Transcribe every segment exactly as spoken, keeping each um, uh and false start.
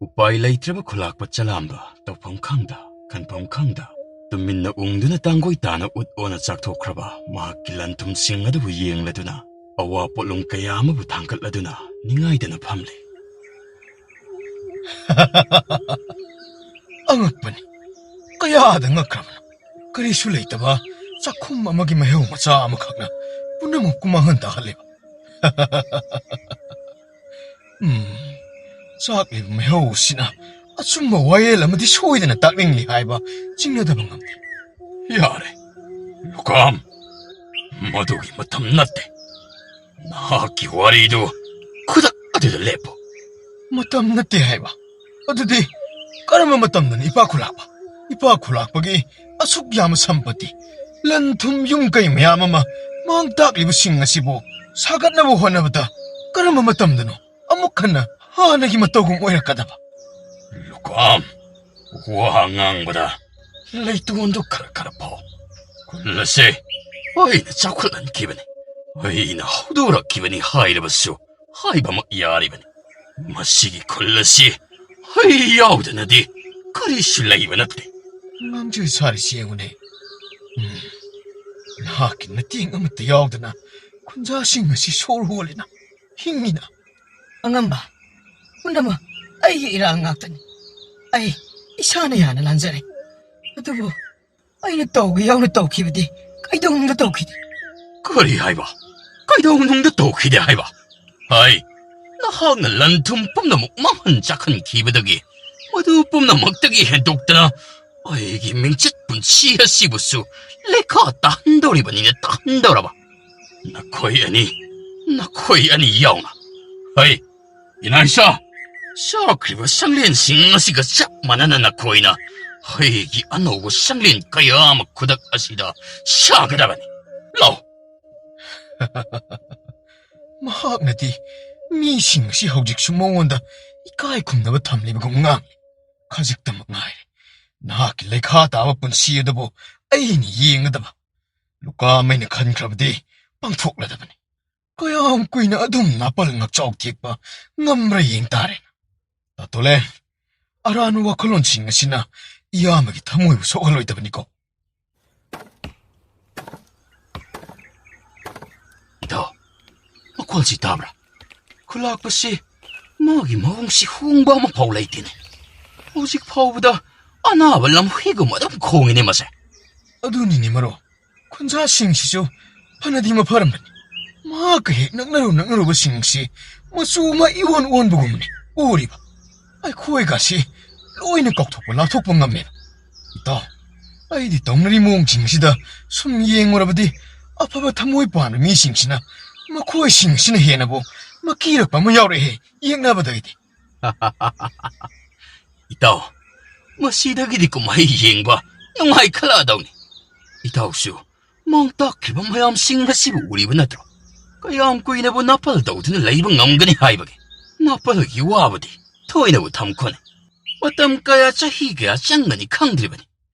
ꯎꯄꯥꯏ ꯂꯩꯇ꯭ꯔꯕ ꯈꯨꯂꯥꯛꯄ ꯆꯂꯥꯝꯕ, ꯇꯧꯐꯝ ꯈꯪꯗ, ꯈꯟꯐꯝ ꯈꯪꯗ, ꯇꯨꯃꯤꯟꯅ ꯎꯪꯗꯨꯅ ꯇꯥꯡꯒꯣꯏ ꯇꯥꯅ ꯎꯠ ꯑꯣꯅ ꯆꯥꯛꯊꯣꯛꯈ꯭ꯔꯕ ꯃꯍꯥꯛꯀꯤ ꯂꯟ-ꯊꯨꯝꯁꯤꯡ ꯑꯗꯨꯕꯨ ꯌꯦꯡꯂꯗꯨꯅ, ꯑꯋꯥ ꯄꯣꯠꯂꯨꯝ ꯀꯌꯥ ꯑꯃꯕꯨ ꯊꯥꯡꯒꯠꯂꯗꯨꯅ ꯅꯤꯡꯉꯥꯏꯗꯅ ꯐꯝꯂꯤ꯫ ꯑꯉꯛꯄꯅꯤ꯫ ꯀꯌꯥꯗ ꯉꯛꯈ꯭ꯔꯕꯅꯣ? ꯀꯔꯤꯁꯨ ꯂꯩꯇꯕ ꯆꯥꯛꯈꯨꯝ ꯑꯃꯒꯤ ꯃꯩꯍꯧ ꯃꯆꯥ ꯑꯃꯈꯛꯅ ꯄꯨꯝꯅꯃꯛꯄꯨ ꯃꯥꯡꯍꯟ ꯇꯥꯍꯜꯂꯤꯕ꯫ ꯎꯝ, ꯆꯥꯛꯂꯤꯕ ꯃꯩꯍꯧꯁꯤꯅ ꯑꯆꯨꯝꯕ ꯋꯥꯌꯦꯜ ꯑꯃꯗꯤ ꯁꯣꯏꯗꯅ ꯇꯥꯛꯅꯤꯡꯂꯤ ꯍꯥꯏꯕ ꯆꯤꯡꯅꯗꯕ ꯉꯝꯗꯦ꯫ ꯌꯥꯔꯦ, ꯂꯨꯀꯥꯝ, ꯃꯗꯨꯒꯤ ꯃꯇꯝ ꯅꯠꯇꯦ꯫ ꯅꯍꯥꯛꯀꯤ ꯋꯥꯔꯤꯗꯨ ꯈꯨꯗꯛ ꯑꯗꯨꯗ ꯂꯦꯞꯄꯨ꯫ ꯃꯇꯝ ꯅꯠꯇꯦ ꯍꯥꯏꯕ? ꯑꯗꯨꯗꯤ ꯀꯔꯝꯕ ꯃꯇꯝꯗꯅꯣ ꯏꯄꯥ ꯈꯨꯂꯥꯛꯄ? ꯏꯄꯥ ꯈꯨꯂꯥꯛꯄꯒꯤ ꯑꯁꯨꯛ ꯌꯥꯝꯕ ꯁꯝꯄꯇꯤ, ꯂꯟ ꯊꯨꯝ, ꯌꯨꯝ ꯀꯩ ꯃꯌꯥꯝ ꯑꯃ ꯃꯥꯡ ꯇꯥꯛꯂꯤꯕꯁꯤꯡ ꯑꯁꯤꯕꯨ ꯁꯥꯒꯠꯅꯕ ꯍꯣꯠꯅꯕꯗ ꯀꯔꯝꯕ ꯃꯇꯝꯗꯅꯣ ꯑꯃꯨꯛ ꯍꯟꯅ ꯍꯥꯟꯅꯒꯤ ꯃꯇꯧꯒꯨꯝ ꯑꯣꯏꯔꯛꯀꯗꯕ? ꯂꯨꯀꯥꯝ, ꯋꯥ ꯉꯥꯡꯕꯗ ꯂꯩꯇꯣꯟꯗꯨ ꯈꯔ ꯈꯔ ꯐꯥꯎ꯫ ꯈꯨꯜ ꯑꯁꯤ ꯑꯩꯅ ꯆꯥꯎꯈꯠꯍꯟꯈꯤꯕꯅꯤ, ꯑꯩꯅ ꯍꯧꯗꯣꯔꯛꯈꯤꯕꯅꯤ ꯍꯥꯏꯔꯕꯁꯨ ꯍꯥꯏꯕꯃꯛ ꯌꯥꯔꯤꯕꯅꯤ꯫ ꯃꯁꯤꯒꯤ ꯈꯨꯜ ꯑꯁꯤ ꯑꯩ ꯌꯥꯎꯗꯅꯗꯤ ꯀꯔꯤꯁꯨ ꯂꯩꯕ ꯅꯠꯇꯦ꯫ ꯉꯥꯡꯖ ꯁꯥꯔꯤꯁꯤ ꯌꯦꯡꯉꯨꯅꯦ꯫ ꯎꯝ, ꯅꯍꯥꯛꯀꯤ ꯃꯇꯦꯡ ꯑꯃꯠꯇ ꯌꯥꯎꯗꯅ ꯈꯨꯟꯖꯥꯁꯤꯡ ꯑꯁꯤ ꯁꯣꯔ ꯍꯣꯜꯂꯤꯅ, ꯍꯤꯡꯉꯤꯅ꯫ ꯑꯉꯝꯕ, ꯄꯨꯝꯅꯃꯛ ꯑꯩꯒꯤ ꯏꯔꯥꯜ ꯉꯥꯛꯇꯅꯤ꯫ ꯑꯩ ꯏꯁꯥꯅ ꯌꯥꯅ ꯂꯥꯟꯖꯔꯦ꯫ ꯑꯗꯨꯕꯨ ꯑꯩꯅ ꯇꯧꯒꯦ ꯌꯥꯎꯅ ꯇꯧꯈꯤꯕꯗꯤ ꯀꯩꯗꯧꯅꯨꯡꯗ ꯇꯧꯈꯤꯗꯦ꯫ ꯀꯔꯤ ꯍꯥꯏꯕ? ꯀꯩꯗꯧꯅꯨꯡꯗ ꯇꯧꯈꯤꯗꯦ ꯍꯥꯏꯕ? ꯍꯥꯏ, ꯅꯍꯥꯛꯅ ꯂꯟ ꯊꯨꯝ ꯄꯨꯝꯅꯃꯛ ꯃꯥꯡꯍꯟ ꯆꯥꯛꯍꯟꯈꯤꯕꯗꯒꯤ, ꯃꯗꯨ ꯄꯨꯝꯅꯃꯛꯇꯒꯤ ꯍꯦꯟꯗꯣꯛꯇꯅ ꯑꯩꯒꯤ ꯃꯤꯡꯆꯠ ꯄꯨꯟꯁꯤ ꯑꯁꯤꯕꯨꯁꯨ ꯂꯩꯈꯥ ꯇꯥꯍꯟꯗꯧꯔꯤꯕꯅꯤꯅ ꯇꯥꯍꯟꯗꯧꯔꯕ? ꯅꯈꯣꯏ ꯑꯅꯤ, ꯅꯈꯣꯏ ꯑꯅꯤ ꯌꯥꯎꯅ꯫ ꯍꯩ, ꯏꯅꯥꯏꯁꯥ, ꯆꯥꯈ꯭ꯔꯤꯕ ꯁꯪꯂꯦꯟꯁꯤꯡ ꯑꯁꯤꯒ ꯆꯞ ꯃꯥꯟꯅꯅ ꯅꯈꯣꯏꯅ ꯍꯩꯒꯤ ꯑꯅꯧꯕ ꯁꯪꯂꯦꯟ ꯀꯌꯥ ꯑꯃ ꯈꯨꯗꯛ ꯑꯁꯤꯗ ꯁꯥꯒꯗꯕꯅꯤ꯫ ꯂꯥꯎ꯫ ꯃꯍꯥꯛꯅꯗꯤ ꯃꯤꯁꯤꯡ ꯑꯁꯤ ꯍꯧꯖꯤꯛꯁꯨ ꯃꯉꯣꯟꯗ ꯏꯀꯥꯏ ꯈꯨꯝꯅꯕ ꯊꯝꯂꯤꯕꯒꯨꯝ ꯉꯥꯡꯂꯤ꯫ ꯈꯖꯤꯛꯇꯃꯛ ꯉꯥꯏꯔꯦ꯫ ꯅꯍꯥꯛꯀꯤ ꯂꯩꯈꯥ ꯇꯥꯕ ꯄꯨꯟꯁꯤ ꯑꯗꯨꯕꯨ ꯑꯩꯅ ꯌꯦꯡꯒꯗꯕ꯫ ꯂꯨꯀꯥꯝ ꯑꯩꯅ ꯈꯟꯈ꯭ꯔꯕꯗꯤ ꯄꯥꯡꯊꯣꯛꯂꯗꯕꯅꯤ꯫ ꯀꯌꯥꯝ ꯀꯨꯏꯅ ꯑꯗꯨꯝ ꯅꯥꯄꯜ ꯉꯛꯆꯥꯎ ꯊꯦꯛꯄ ꯉꯝꯕ꯭ꯔꯥ ꯌꯦꯡ ꯇꯥꯔꯦ꯫ ꯇꯥꯇꯣꯂꯦ, ꯑꯔꯥꯟꯕ ꯋꯥꯈꯜꯂꯣꯟꯁꯤꯡ ꯑꯁꯤꯅ ꯏꯌꯥꯝꯕꯒꯤ ꯊꯃꯣꯏꯕꯨ ꯁꯣꯛꯍꯜꯂꯣꯏꯗꯕꯅꯤꯀꯣ꯫ ꯏꯇꯥꯎ, ꯃꯈꯣꯜꯁꯤ ꯇꯥꯕ꯭ꯔꯥ? ꯈꯨꯂꯥꯛꯄꯁꯤ ꯃꯥꯒꯤ ꯃꯑꯣꯡꯁꯤ ꯍꯣꯡꯕ ꯑꯃꯐꯥꯎ ꯂꯩꯇꯦꯅꯦ꯫ ꯍꯧꯖꯤꯛ ꯐꯥꯎꯕꯗ ꯑꯅꯥꯕ ꯂꯝꯍꯨꯏꯒꯨꯝ ꯑꯗꯨꯝ ꯈꯣꯡꯉꯤꯅꯦ ꯃꯥꯁꯦ꯫ ꯑꯗꯨꯅꯤꯅꯦ ꯃꯔꯨꯞ, ꯈꯨꯟꯖꯥꯁꯤꯡꯁꯤꯁꯨ ꯐꯅꯗꯤ ꯃꯐꯔꯝꯕꯅꯤ꯫ ꯃꯍꯥꯛꯀ ꯍꯦꯛ ꯅꯛꯅꯔꯨ ꯅꯛꯅꯔꯨꯕꯁꯤꯡꯁꯤ ꯃꯆꯨ ꯑꯃ ꯏꯑꯣꯟ ꯑꯣꯟꯕꯒꯨꯝꯕꯅꯤ ꯎꯔꯤꯕ꯫ ꯑꯩꯈꯣꯏꯒꯁꯤ ꯂꯣꯏꯅ ꯀꯥꯎꯊꯣꯛꯄ ꯂꯥꯞꯊꯣꯛꯄ ꯉꯝꯃꯦꯕ꯫ ꯏꯇꯥꯎ, ꯑꯩꯗꯤ ꯇꯧꯅꯔꯤ ꯃꯑꯣꯡꯁꯤꯡꯁꯤꯗ ꯁꯨꯝ ꯌꯦꯡꯉꯨꯔꯕꯗꯤ ꯑꯐꯕ ꯊꯃꯣꯏ ꯄꯥꯟꯕ ꯃꯤꯁꯤꯡꯁꯤꯅ ꯃꯈꯣꯏꯁꯤꯡꯁꯤꯅ ꯍꯦꯟꯅꯕꯨ ꯃꯀꯤꯔꯛꯄ ꯑꯃ ꯌꯥꯎꯔꯛꯑꯦ ꯌꯦꯡꯅꯕꯗꯒꯤꯗꯤ꯫ ꯏꯇꯥꯎ, ꯃꯁꯤꯗꯒꯤꯗꯤ ꯀꯨꯝꯍꯩ ꯌꯦꯡꯕ ꯅꯨꯡꯉꯥꯏꯈꯠꯂꯛꯑꯗꯧꯅꯤ꯫ ꯏꯇꯥꯎꯁꯨ ꯃꯥꯡ ꯇꯥꯛꯈꯤꯕ ꯃꯌꯥꯝꯁꯤꯡ ꯑꯁꯤꯕꯨ ꯎꯔꯤꯕ ꯅꯠꯇ꯭ꯔꯣ? ꯀꯌꯥꯝ ꯀꯨꯏꯅꯕꯨ ꯅꯥꯄꯜ ꯇꯧꯗꯨꯅ ꯂꯩꯕ ꯉꯝꯒꯅꯤ ꯍꯥꯏꯕꯒꯦ? ꯅꯥꯄꯜꯒꯤ ꯋꯥꯕꯗꯤ ꯊꯣꯏꯅꯕꯨ ꯊꯝꯈꯣꯅꯦ꯫ ꯃꯇꯝ ꯀꯌꯥ, ꯆꯍꯤ ꯀꯌꯥ ꯆꯪꯒꯅꯤ ꯈꯪꯗ꯭ꯔꯤꯕꯅꯤ꯫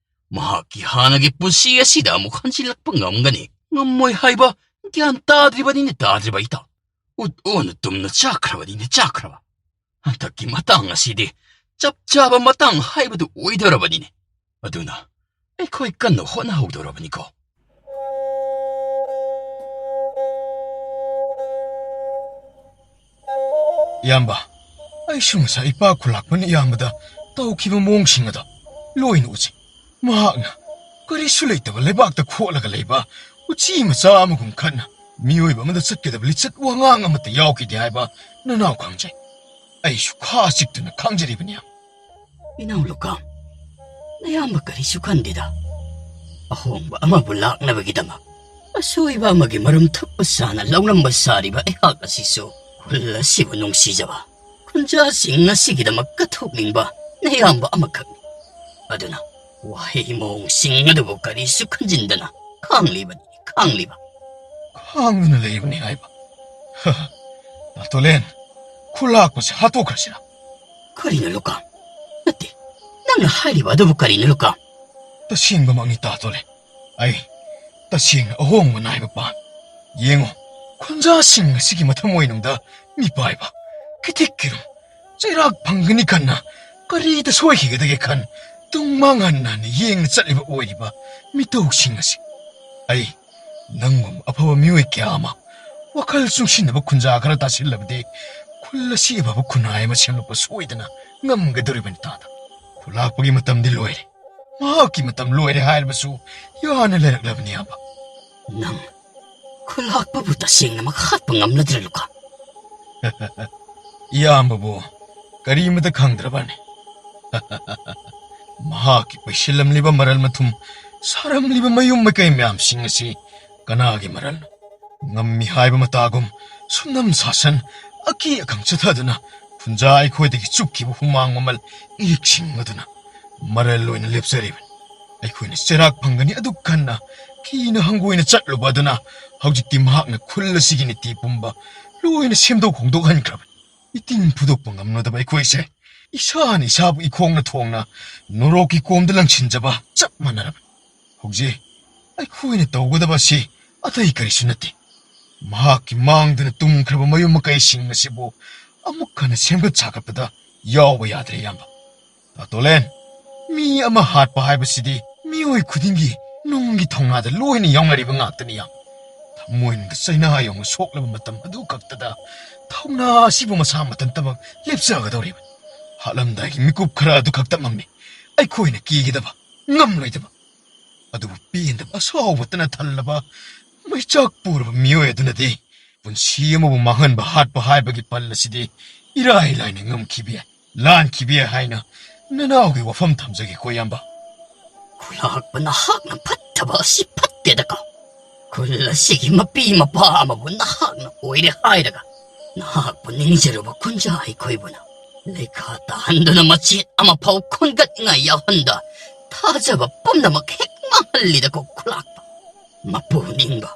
ꯃꯍꯥꯛꯀꯤ ꯍꯥꯟꯅꯒꯤ ꯄꯨꯟꯁꯤ ꯑꯁꯤꯗ ꯑꯃꯨꯛ ꯍꯟꯖꯤꯜꯂꯛꯄ ꯉꯝꯒꯅꯤ ꯉꯝꯃꯣꯏ ꯍꯥꯏꯕ ꯒ꯭ꯌꯥꯟ ꯇꯥꯗ꯭ꯔꯤꯕꯅꯤꯅꯦ, ꯇꯥꯗ꯭ꯔꯤꯕ ꯏꯇꯥꯎ꯫ ꯎꯠ ꯑꯣꯟꯅ ꯇꯨꯝꯅ ꯆꯥꯈ꯭ꯔꯕꯅꯤꯅꯦ, ꯆꯥꯈ꯭ꯔꯕ꯫ ꯍꯟꯗꯛꯀꯤ ꯃꯇꯥꯡ ꯑꯁꯤꯗꯤ ꯆꯞ ꯆꯥꯕ ꯃꯇꯥꯡ ꯍꯥꯏꯕꯗꯨ ꯑꯣꯏꯗꯧꯔꯕꯅꯤꯅꯦ꯫ ꯑꯗꯨꯅ ꯑꯩꯈꯣꯏ ꯀꯟꯅ ꯍꯣꯠꯅꯍꯧꯗꯧꯔꯕꯅꯤꯀꯣ꯫ ꯏꯌꯥꯝꯕ, ꯑꯩꯁꯨ ꯉꯁꯥꯏ ꯏꯄꯥ ꯈꯨꯂꯥꯛꯄꯅ ꯏꯌꯥꯝꯕꯗ ꯇꯧꯈꯤꯕ ꯃꯑꯣꯡꯁꯤꯡ ꯑꯗꯣ ꯂꯣꯏꯅ ꯎꯖꯩ꯫ ꯃꯍꯥꯛꯅ ꯀꯔꯤꯁꯨ ꯂꯩꯇꯕ ꯂꯩꯕꯥꯛꯇ ꯈꯣꯠꯂꯒ ꯂꯩꯕ ꯎꯆꯤ ꯃꯆꯥ ꯑꯃꯒꯨꯝ ꯈꯠꯅ ꯃꯤꯑꯣꯏꯕ ꯑꯃꯗ ꯆꯠꯀꯗꯕ ꯂꯤꯆꯠ ꯋꯥꯉꯥꯡ ꯑꯃꯠꯇ ꯌꯥꯎꯈꯤꯗꯦ ꯍꯥꯏꯕ ꯅꯅꯥꯎ ꯈꯪꯖꯩ꯫ ꯑꯩꯁꯨ ꯈꯥ ꯆꯤꯛꯇꯨꯅ ꯈꯪꯖꯔꯤꯕꯅꯤ꯫ ꯏꯅꯥꯎ ꯂꯨꯀꯥꯝ, ꯅꯌꯥꯝꯕ ꯀꯔꯤꯁꯨ ꯈꯟꯗꯦꯗ꯫ ꯑꯍꯣꯡꯕ ꯑꯃꯕꯨ ꯂꯥꯛꯅꯕꯒꯤꯗꯃꯛ ꯑꯁꯣꯏꯕ ꯑꯃꯒꯤ ꯃꯔꯨꯝ ꯊꯨꯞꯄ ꯁꯥꯅ ꯂꯧꯔꯝꯕ ꯁꯥꯔꯤꯕ ꯑꯩꯍꯥꯛ ꯑꯁꯤꯁꯨ ꯈꯨꯜ ꯑꯁꯤꯕꯨ ꯅꯨꯡꯁꯤꯖꯕ ꯈꯨꯟꯖꯥꯁꯤꯡ ꯑꯁꯤꯒꯤꯗꯃꯛ ꯀꯠꯊꯣꯛꯅꯤꯡꯕ ꯅꯌꯥꯝꯕ ꯑꯃꯈꯛꯅꯤ꯫ ꯑꯗꯨꯅ ꯋꯥꯍꯩ ꯃꯑꯣꯡꯁꯤꯡ ꯑꯗꯨꯕꯨ ꯀꯔꯤꯁꯨ ꯈꯟꯖꯤꯟꯗꯅ ꯈꯥꯡꯂꯤꯕꯅꯤ, ꯈꯥꯡꯂꯤꯕ꯫ ꯈꯥꯡꯗꯨꯅ ꯂꯩꯕꯅꯤ ꯍꯥꯏꯕ꯫ ꯇꯥꯇꯣꯂꯦꯟ, ꯈꯨꯂꯥꯛꯄꯁꯦ ꯍꯥꯠꯇꯣꯛꯈ꯭ꯔꯁꯤꯔ? ꯀꯔꯤꯅꯣ ꯂꯨꯀꯥꯝ? ꯅꯠꯇꯦ, ꯅꯪꯅ ꯍꯥꯏꯔꯤꯕ ꯑꯗꯨꯕꯨ ꯀꯔꯤꯅꯣ ꯂꯨꯀꯥꯝ? ꯇꯁꯦꯡꯕꯃꯛꯅꯤ ꯇꯥꯇꯣꯂꯦꯟ꯫ ꯑꯩ ꯇꯁꯦꯡꯅ ꯑꯍꯣꯡꯕ ꯅꯥꯏꯕ ꯄꯥꯝꯃꯤ꯫ ꯌꯦꯡꯉꯣ, ꯈꯨꯟꯖꯥꯁꯤꯡ ꯑꯁꯤꯒꯤ ꯃꯊꯃꯣꯏꯅꯨꯡꯗ ꯃꯤꯄꯥꯏꯕ, ꯀꯤꯊꯤꯛ ꯀꯤꯔꯨꯝ, ꯆꯩꯔꯥꯛ ꯐꯪꯒꯅꯤ ꯈꯟꯅ ꯀꯔꯤꯗ ꯁꯣꯏꯈꯤꯒꯗꯒꯦ ꯈꯟ ꯇꯨꯡ ꯃꯥꯡ ꯍꯟꯅ ꯍꯟꯅ ꯌꯦꯡꯅ ꯆꯠꯂꯤꯕ ꯑꯣꯏꯔꯤꯕ ꯃꯤꯇꯧꯁꯤꯡ ꯑꯁꯤ꯫ ꯑꯩ ꯅꯪꯒꯨꯝ ꯑꯐꯕ ꯃꯤꯑꯣꯏ ꯀꯌꯥ ꯑꯃ ꯋꯥꯈꯜ ꯆꯨꯡꯁꯤꯟꯅꯕ ꯈꯨꯟꯖꯥ ꯈꯔ ꯇꯥꯁꯤꯜꯂꯕꯗꯤ ꯈꯨꯜ ꯑꯁꯤ ꯑꯐꯕ ꯈꯨꯟꯅꯥꯏ ꯑꯃ ꯁꯦꯝꯂꯛꯄ ꯁꯣꯏꯗꯅ ꯉꯝꯒꯗꯧꯔꯤꯕꯅꯤ ꯇꯥꯗ꯫ ꯈꯨꯂꯥꯛꯄꯒꯤ ꯃꯇꯝꯗꯤ ꯂꯣꯏꯔꯦ꯫ ꯃꯍꯥꯛꯀꯤ ꯃꯇꯝ ꯂꯣꯏꯔꯦ ꯍꯥꯏꯔꯕꯁꯨ ꯌꯥꯅ ꯂꯩꯔꯛꯂꯕꯅꯤ ꯑꯕ꯫ ꯅꯪ ꯈꯨꯂꯥꯛꯄꯕꯨ ꯇꯁꯦꯡꯅꯃꯛ ꯍꯥꯠꯄ ꯉꯝꯂꯗ꯭ꯔꯥ ꯂꯨꯀꯥ? ꯏꯌꯥꯝꯕꯕꯨ ꯀꯔꯤꯃꯇ ꯈꯪꯗ꯭ꯔꯕꯅꯤ꯫ ꯃꯍꯥꯛꯀꯤ ꯄꯩꯁꯤꯜꯂꯝꯂꯤꯕ ꯃꯔꯜ ꯃꯊꯨꯝ ꯁꯥꯔꯝꯂꯤꯕ ꯃꯌꯨꯝ ꯃꯀꯩ ꯃꯌꯥꯝꯁꯤꯡ ꯑꯁꯤ ꯀꯅꯥꯒꯤ ꯃꯔꯜꯅꯣ? ꯉꯝꯃꯤ ꯍꯥꯏꯕ ꯃꯇꯥꯒꯨꯝ ꯁꯨꯝꯅꯝ ꯁꯥꯁꯟ ꯑꯀꯤ ꯑꯈꯪ ꯆꯠꯊꯗꯨꯅ ꯈꯨꯟꯖꯥ ꯑꯩꯈꯣꯏꯗꯒꯤ ꯆꯨꯞꯈꯤꯕ ꯍꯨꯃꯥꯡ ꯃꯃꯜ ꯏꯔꯤꯛꯁꯤꯡ ꯑꯗꯨꯅ ꯃꯔꯜ ꯑꯣꯏꯅ ꯂꯦꯞꯆꯔꯤꯕꯅꯤ꯫ ꯑꯩꯈꯣꯏꯅ ꯆꯩꯔꯥꯛ ꯐꯪꯒꯅꯤ ꯑꯗꯨ ꯈꯟꯅ ꯀꯤꯅ ꯍꯪꯒꯣꯏꯅ ꯆꯠꯂꯨꯕ ꯑꯗꯨꯅ ꯍꯧꯖꯤꯛꯇꯤ ꯃꯍꯥꯛꯅ ꯈꯨꯜ ꯑꯁꯤꯒꯤ ꯅꯤꯇꯤ ꯄꯨꯝꯕ ꯂꯣꯏꯅ ꯁꯦꯝꯗꯣꯛ ꯍꯣꯡꯗꯣꯛꯍꯟꯈ꯭ꯔꯕꯅꯤ꯫ ꯏꯇꯤꯡ ꯐꯨꯗꯣꯛꯄ ꯉꯝꯂꯣꯏꯗꯕ ꯑꯩꯈꯣꯏꯁꯦ ꯏꯁꯥꯅ ꯏꯁꯥꯕꯨ ꯏꯈꯣꯡꯅ ꯊꯣꯡꯅ ꯅꯣꯔꯣꯛꯀꯤ ꯀꯣꯝꯗ ꯂꯪꯁꯤꯟꯖꯕ ꯆꯞ ꯃꯥꯟꯅꯔꯕꯅꯤ꯫ ꯍꯧꯖꯤꯛ ꯑꯩꯈꯣꯏꯅ ꯇꯧꯒꯗꯕ ꯑꯁꯤ ꯑꯇꯩ ꯀꯔꯤꯁꯨ ꯅꯠꯇꯦ꯫ ꯃꯍꯥꯛꯀꯤ ꯃꯥꯡꯗꯨꯅ ꯇꯨꯝꯈ꯭ꯔꯕ ꯃꯌꯨꯝ ꯃꯀꯩꯁꯤꯡ ꯑꯁꯤꯕꯨ ꯑꯃꯨꯛ ꯍꯟꯅ ꯁꯦꯝꯒꯠ ꯁꯥꯒꯠꯄꯗ ꯌꯥꯎꯕ ꯌꯥꯗ꯭ꯔꯦ, ꯏꯌꯥꯝꯕ꯫ ꯇꯥꯇꯣꯂꯦꯟ, ꯃꯤ ꯑꯃ ꯍꯥꯠꯄ ꯍꯥꯏꯕꯁꯤꯗꯤ ꯃꯤꯑꯣꯏ ꯈꯨꯗꯤꯡꯒꯤ ꯅꯨꯡꯒꯤ ꯊꯧꯅꯥꯗ ꯂꯣꯏꯅ ꯌꯥꯎꯅꯔꯤꯕ ꯉꯥꯛꯇꯅꯤ, ꯏꯌꯥꯝꯕ꯫ ꯊꯃꯣꯏꯅꯨꯡꯗ ꯆꯩꯅꯥ ꯌꯧꯅ ꯁꯣꯛꯂꯕ ꯃꯇꯝ ꯑꯗꯨ ꯈꯛꯇꯗ ꯊꯧꯅꯥ ꯑꯁꯤꯕꯨ ꯃꯁꯥ ꯃꯊꯟꯇꯃꯛ ꯂꯦꯞꯆꯒꯗꯧꯔꯤꯕꯅꯤ꯫ ꯍꯥꯠꯂꯝꯗꯥꯏꯒꯤ ꯃꯤꯀꯨꯞ ꯈꯔ ꯑꯗꯨ ꯈꯛꯇꯃꯛꯅꯤ ꯑꯩꯈꯣꯏꯅ ꯀꯤꯒꯗꯕ, ꯉꯝꯂꯣꯏꯗꯕ꯫ ꯑꯗꯨꯕꯨ ꯄꯦꯟꯗꯕ ꯑꯁꯥꯎꯕꯇꯅ ꯊꯜꯂꯕ ꯃꯩꯆꯥꯛ ꯄꯨꯔꯕ ꯃꯤꯑꯣꯏ ꯑꯗꯨꯅꯗꯤ ꯄꯨꯟꯁꯤ ꯑꯃꯕꯨ ꯃꯥꯡꯍꯟꯕ ꯍꯥꯠꯄ ꯍꯥꯏꯕꯒꯤ ꯄꯜ ꯑꯁꯤꯗꯤ ꯏꯔꯥꯏ ꯂꯥꯏꯅ ꯉꯝꯈꯤꯕ ꯌꯥꯏ, ꯂꯥꯟꯈꯤꯕ ꯌꯥꯏ ꯍꯥꯏꯅ ꯅꯅꯥꯎꯒꯤ ꯋꯥꯐꯝ ꯊꯝꯖꯒꯦꯀꯣ, ꯏꯌꯥꯝꯕ꯫ ꯈꯨꯂꯥꯛꯄ ꯅꯍꯥꯛꯅ ꯐꯠꯇꯕ ꯑꯁꯤ ꯐꯠꯇꯦꯗꯀꯣ꯫ ꯈꯨꯜ ꯑꯁꯤꯒꯤ ꯃꯄꯤ ꯃꯄꯥ ꯑꯃꯕꯨ ꯅꯍꯥꯛꯅ ꯑꯣꯏꯔꯦ ꯍꯥꯏꯔꯒ ꯅꯍꯥꯛꯄꯨ ꯅꯤꯡꯖꯔꯨꯕ ꯈꯨꯟꯖꯥ ꯑꯩꯈꯣꯏꯕꯨꯅ ꯂꯩꯈꯥ ꯇꯥꯍꯟꯗꯨꯅ ꯃꯆꯦꯠ ꯑꯃꯐꯥꯎ ꯈꯨꯟꯒꯠꯅꯤꯡꯉꯥꯏ ꯌꯥꯎꯍꯟꯗ ꯊꯥꯖꯕ ꯄꯨꯝꯅꯃꯛ ꯍꯦꯛ ꯃꯥꯡꯍꯜꯂꯤꯗꯀꯣ ꯈꯨꯂꯥꯛꯄ꯫ ꯃꯄꯨ ꯅꯤꯡꯕ,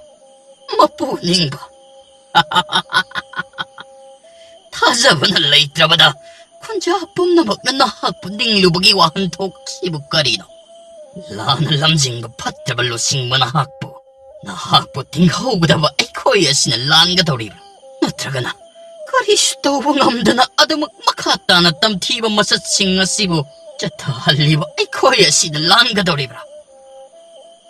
ꯃꯄꯨ ꯅꯤꯡꯕ꯫ ꯊꯥꯖꯕꯅ ꯂꯩꯇ꯭ꯔꯕꯗ ꯈꯨꯟꯖꯥ ꯄꯨꯝꯅꯃꯛꯅ ꯅꯍꯥꯛꯄꯨ ꯅꯤꯡꯂꯨꯕꯒꯤ ꯋꯥꯍꯟꯊꯣꯛꯁꯤꯕꯨ ꯀꯔꯤꯅꯣ? ꯂꯥꯟꯅ ꯂꯝꯖꯤꯡꯕ ꯐꯠꯇ꯭ꯔꯕ ꯂꯨꯆꯤꯡꯕ ꯅꯍꯥꯛꯄꯨ, ꯅꯍꯥꯛꯄꯨ ꯇꯤꯡꯍꯧꯒꯗꯕ ꯑꯩꯈꯣꯏ ꯑꯁꯤꯅ ꯂꯥꯟꯒꯗꯧꯔꯤꯕ꯭ꯔꯥ? ꯅꯠꯇ꯭ꯔꯒꯅ ꯀꯔꯤꯁꯨ ꯇꯧꯕ ꯉꯝꯗꯅ ꯑꯗꯨꯃꯛ ꯃꯈꯥ ꯇꯥꯅ ꯇꯝꯊꯤꯕ ꯃꯁꯛꯁꯤꯡ ꯑꯁꯤꯕꯨ ꯆꯠꯊꯍꯜꯂꯤꯕ ꯑꯩꯈꯣꯏ ꯑꯁꯤꯅ ꯂꯥꯟꯒꯗꯧꯔꯤꯕ꯭ꯔꯥ?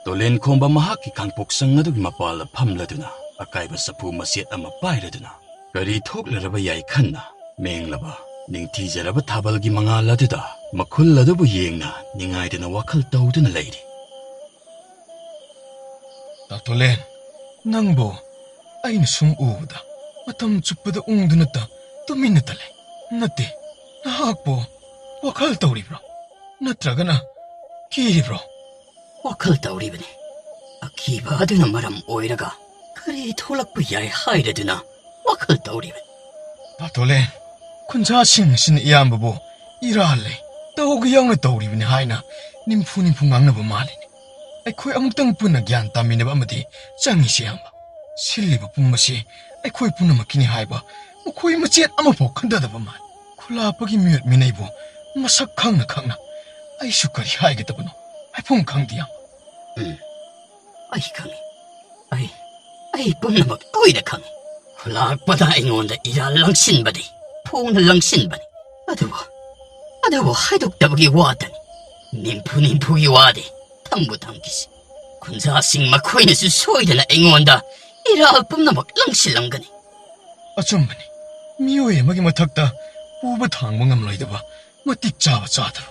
ꯇꯣꯂꯦꯟ ꯈꯣꯝꯕ ꯃꯍꯥꯛꯀꯤ ꯀꯥꯡꯄꯣꯛꯁꯪ ꯑꯗꯨꯒꯤ ꯃꯄꯥꯜꯗ ꯐꯝꯂꯗꯨꯅ, ꯑꯀꯥꯏꯕ ꯆꯐꯨ ꯃꯆꯦꯠ ꯑꯃ ꯄꯥꯏꯔꯗꯨꯅ, ꯀꯔꯤ ꯊꯣꯛꯂꯔꯕ ꯌꯥꯏ ꯈꯟꯅ, ꯃꯦꯡꯂꯕ, ꯅꯤꯡꯊꯤꯖꯔꯕ ꯊꯥꯕꯜꯒꯤ ꯃꯉꯥꯜ ꯑꯗꯨꯗ ꯃꯈꯨꯜ ꯑꯗꯨꯕꯨ ꯌꯦꯡꯅ ꯅꯤꯡꯉꯥꯏꯗꯅ ꯋꯥꯈꯜ ꯇꯧꯗꯨꯅ ꯂꯩꯔꯤ꯫ ꯇꯥꯇꯣꯂꯦꯟ, ꯅꯪꯕꯨ ꯑꯩꯅ ꯁꯨꯝ ꯎꯕꯗ ꯃꯇꯝ ꯆꯨꯞꯄꯗ ꯎꯪꯗꯨꯅꯇ ꯇꯨꯃꯤꯟꯅꯇ ꯂꯩ꯫ ꯅꯠꯇꯦ, ꯅꯍꯥꯛꯄꯨ ꯋꯥꯈꯜ ꯇꯧꯔꯤꯕ꯭ꯔꯣ? ꯅꯠꯇ꯭ꯔꯒꯅ ꯀꯤꯔꯤꯕ꯭ꯔꯣ? ꯋꯥꯈꯜ ꯇꯧꯔꯤꯕꯅꯤ꯫ ꯑꯀꯤꯕ ꯑꯗꯨꯅ ꯃꯔꯝ ꯑꯣꯏꯔꯒ ꯀꯔꯤ ꯊꯣꯛꯂꯛꯄ ꯌꯥꯏ ꯍꯥꯏꯔꯗꯨꯅ ꯋꯥꯈꯜ ꯇꯧꯔꯤꯕꯅꯤ꯫ ꯇꯥꯇꯣꯂꯦꯟ, ꯈꯨꯟꯖꯥꯁꯤꯡ ꯑꯁꯤꯅ ꯏꯌꯥꯝꯕꯕꯨ ꯏꯔꯥꯜ ꯂꯩ, ꯇꯧꯒ ꯌꯥꯎꯅ ꯇꯧꯔꯤꯕꯅꯤ ꯍꯥꯏꯅ ꯅꯤꯝꯐꯨ ꯅꯤꯝꯐꯨ ꯉꯥꯡꯅꯕ ꯃꯥꯜꯂꯤꯅꯦ꯫ ꯑꯩꯈꯣꯏ ꯑꯃꯨꯛꯇꯪ ꯄꯨꯟꯅ ꯒ꯭ꯌꯥꯟ ꯇꯥꯃꯤꯟꯅꯕ ꯑꯃꯗꯤ ꯆꯪꯉꯤꯁꯦ, ꯏꯌꯥꯝꯕ꯫ ꯁꯤꯜꯂꯤꯕ ꯄꯨꯝꯕꯁꯤ ꯑꯩꯈꯣꯏ ꯄꯨꯝꯅꯃꯛꯀꯤꯅꯤ ꯍꯥꯏꯕ ꯃꯈꯣꯏ ꯃꯆꯦꯠ ꯑꯃꯐꯥꯎ ꯈꯟꯊꯗꯕ ꯃꯥꯜꯂꯤ꯫ ꯈꯨꯂꯥꯛꯄꯒꯤ ꯃꯤꯑꯣꯠ ꯃꯤꯅꯩꯕꯨ ꯃꯁꯛ ꯈꯪꯅ ꯈꯪꯅ ꯑꯩꯁꯨ ꯀꯔꯤ ꯍꯥꯏꯒꯗꯕꯅꯣ ꯍꯥꯏꯐꯝ ꯈꯪꯗꯦ, ꯏꯌꯥꯝꯕ꯫ ꯎꯝ, ꯑꯩ ꯈꯪꯉꯤ꯫ ꯑꯩ, ꯑꯩ ꯄꯨꯝꯅꯃꯛ ꯂꯣꯏꯅ ꯈꯪꯉꯤ꯫ ꯈꯨꯂꯥꯛꯄꯅ ꯑꯩꯉꯣꯟꯗ ꯏꯔꯥꯜ ꯂꯪꯁꯤꯟꯕꯅꯤ, ꯐꯣꯡꯅ ꯂꯪꯁꯤꯟꯕꯅꯤ꯫ ꯑꯗꯨꯕꯨ, ꯑꯗꯨꯕꯨ ꯍꯥꯏꯗꯣꯛꯇꯕꯒꯤ ꯋꯥꯇꯅꯤ꯫ ꯅꯤꯝꯐꯨ ꯅꯤꯝꯐꯨꯒꯤ ꯋꯥꯗꯤ ꯊꯝꯕꯨ ꯊꯝꯈꯤꯁꯤ꯫ ꯈꯨꯟꯖꯥꯁꯤꯡ ꯃꯈꯣꯏꯅꯁꯨ ꯁꯣꯏꯗꯅ ꯑꯩꯉꯣꯟꯗ ꯏꯔꯥꯜ ꯄꯨꯝꯅꯃꯛ ꯂꯪꯁꯤꯜꯂꯝꯒꯅꯤ꯫ ꯑꯆꯨꯝꯕꯅꯤ꯫ ꯃꯤꯑꯣꯏ ꯑꯃꯒꯤ ꯃꯊꯛꯇ ꯄꯨꯕ ꯊꯥꯡꯕ ꯉꯝꯂꯣꯏꯗꯕ ꯃꯇꯤꯛ ꯆꯥꯕ ꯆꯥꯗꯕ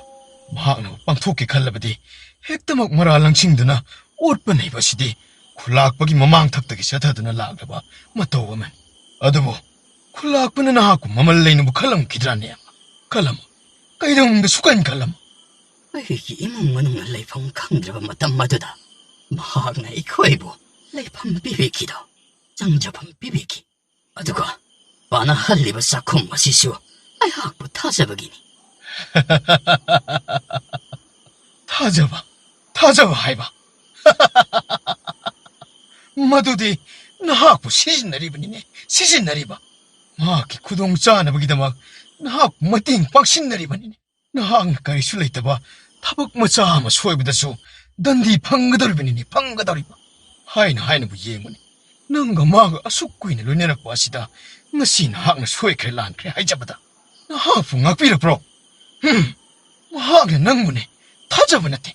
ꯃꯍꯥꯛꯅ ꯄꯥꯡꯊꯣꯛꯀꯦ ꯈꯜꯂꯕꯗꯤ ꯍꯦꯛꯇꯃꯛ ꯃꯔꯥꯜ ꯂꯪꯁꯤꯟꯗꯨꯅ ꯑꯣꯠꯄ ꯅꯩꯕ ꯑꯁꯤꯗꯤ ꯈꯨꯂꯥꯛꯄꯒꯤ ꯃꯃꯥꯡ ꯊꯛꯇꯒꯤ ꯆꯠꯊꯗꯨꯅ ꯂꯥꯛꯂꯕ ꯃꯇꯧ ꯑꯃꯅꯤ꯫ ꯑꯗꯨꯕꯨ ꯈꯨꯂꯥꯛꯄꯅ ꯅꯍꯥꯛꯄꯨ ꯃꯃꯜ ꯂꯩꯅꯕꯨ ꯈꯜꯂꯝꯈꯤꯗ꯭ꯔꯥꯅꯦ? ꯈꯜꯂꯝꯃꯣꯏ꯫ ꯀꯩꯗꯧꯅꯨꯡꯗ ꯁꯨꯛꯈꯟ ꯈꯜꯂꯝꯃꯣꯏ꯫ ꯑꯩꯒꯤ ꯏꯃꯨꯡ ꯃꯅꯨꯡꯅ ꯂꯩꯐꯝ ꯈꯪꯗ꯭ꯔꯕ ꯃꯇꯝ ꯑꯗꯨꯗ ꯃꯍꯥꯛꯅ ꯑꯩꯈꯣꯏꯕꯨ ꯂꯩꯐꯝ ꯄꯤꯕꯤꯈꯤꯗꯣ, ꯆꯪꯖꯐꯝ ꯄꯤꯕꯤꯈꯤ꯫ ꯑꯗꯨꯒ ꯄꯥꯅꯍꯜꯂꯤꯕ ꯆꯥꯛꯈꯨꯝ ꯑꯁꯤꯁꯨ ꯑꯩꯍꯥꯛꯄꯨ ꯊꯥꯖꯕꯒꯤꯅꯤ꯫ ꯊꯥꯖꯕ, ꯊꯥꯖꯕ ꯍꯥꯏꯕ꯫ ꯃꯗꯨꯗꯤ ꯅꯍꯥꯛꯄꯨ ꯁꯤꯖꯤꯟꯅꯔꯤꯕꯅꯤꯅꯦ, ꯁꯤꯖꯤꯟꯅꯔꯤꯕ꯫ ꯃꯍꯥꯛꯀꯤ ꯈꯨꯗꯣꯡ ꯆꯥꯅꯕꯒꯤꯗꯃꯛ ꯅꯍꯥꯛꯄꯨ ꯃꯇꯦꯡ ꯄꯥꯡꯁꯤꯟꯅꯔꯤꯕꯅꯤꯅꯦ꯫ ꯅꯍꯥꯛꯅ ꯀꯔꯤꯁꯨ ꯂꯩꯇꯕ ꯊꯕꯛ ꯃꯆꯥ ꯑꯃ ꯁꯣꯏꯕꯗꯁꯨ ꯗꯟꯗꯤ ꯐꯪꯒꯗꯧꯔꯤꯕꯅꯤꯅꯦ, ꯐꯪꯒꯗꯧꯔꯤꯕ꯫ ꯍꯥꯏꯅ ꯍꯥꯏꯅꯕꯨ ꯌꯦꯡꯕꯅꯤ꯫ ꯅꯪꯒ ꯃꯥꯒ ꯑꯁꯨꯛ ꯀꯨꯏꯅ ꯂꯣꯏꯅꯔꯛꯄ ꯑꯁꯤꯗ ꯉꯁꯤ ꯅꯍꯥꯛꯅ ꯁꯣꯏꯈ꯭ꯔꯦ ꯂꯥꯟꯈ꯭ꯔꯦ ꯍꯥꯏꯖꯕꯗ ꯅꯍꯥꯛꯄꯨ ꯉꯥꯛꯄꯤꯔꯛꯄ꯭ꯔꯣ? ꯍꯝ! ꯃꯍꯥꯛꯅ ꯅꯪꯕꯨꯅꯦ ꯊꯥꯖꯕ ꯅꯠꯇꯦ,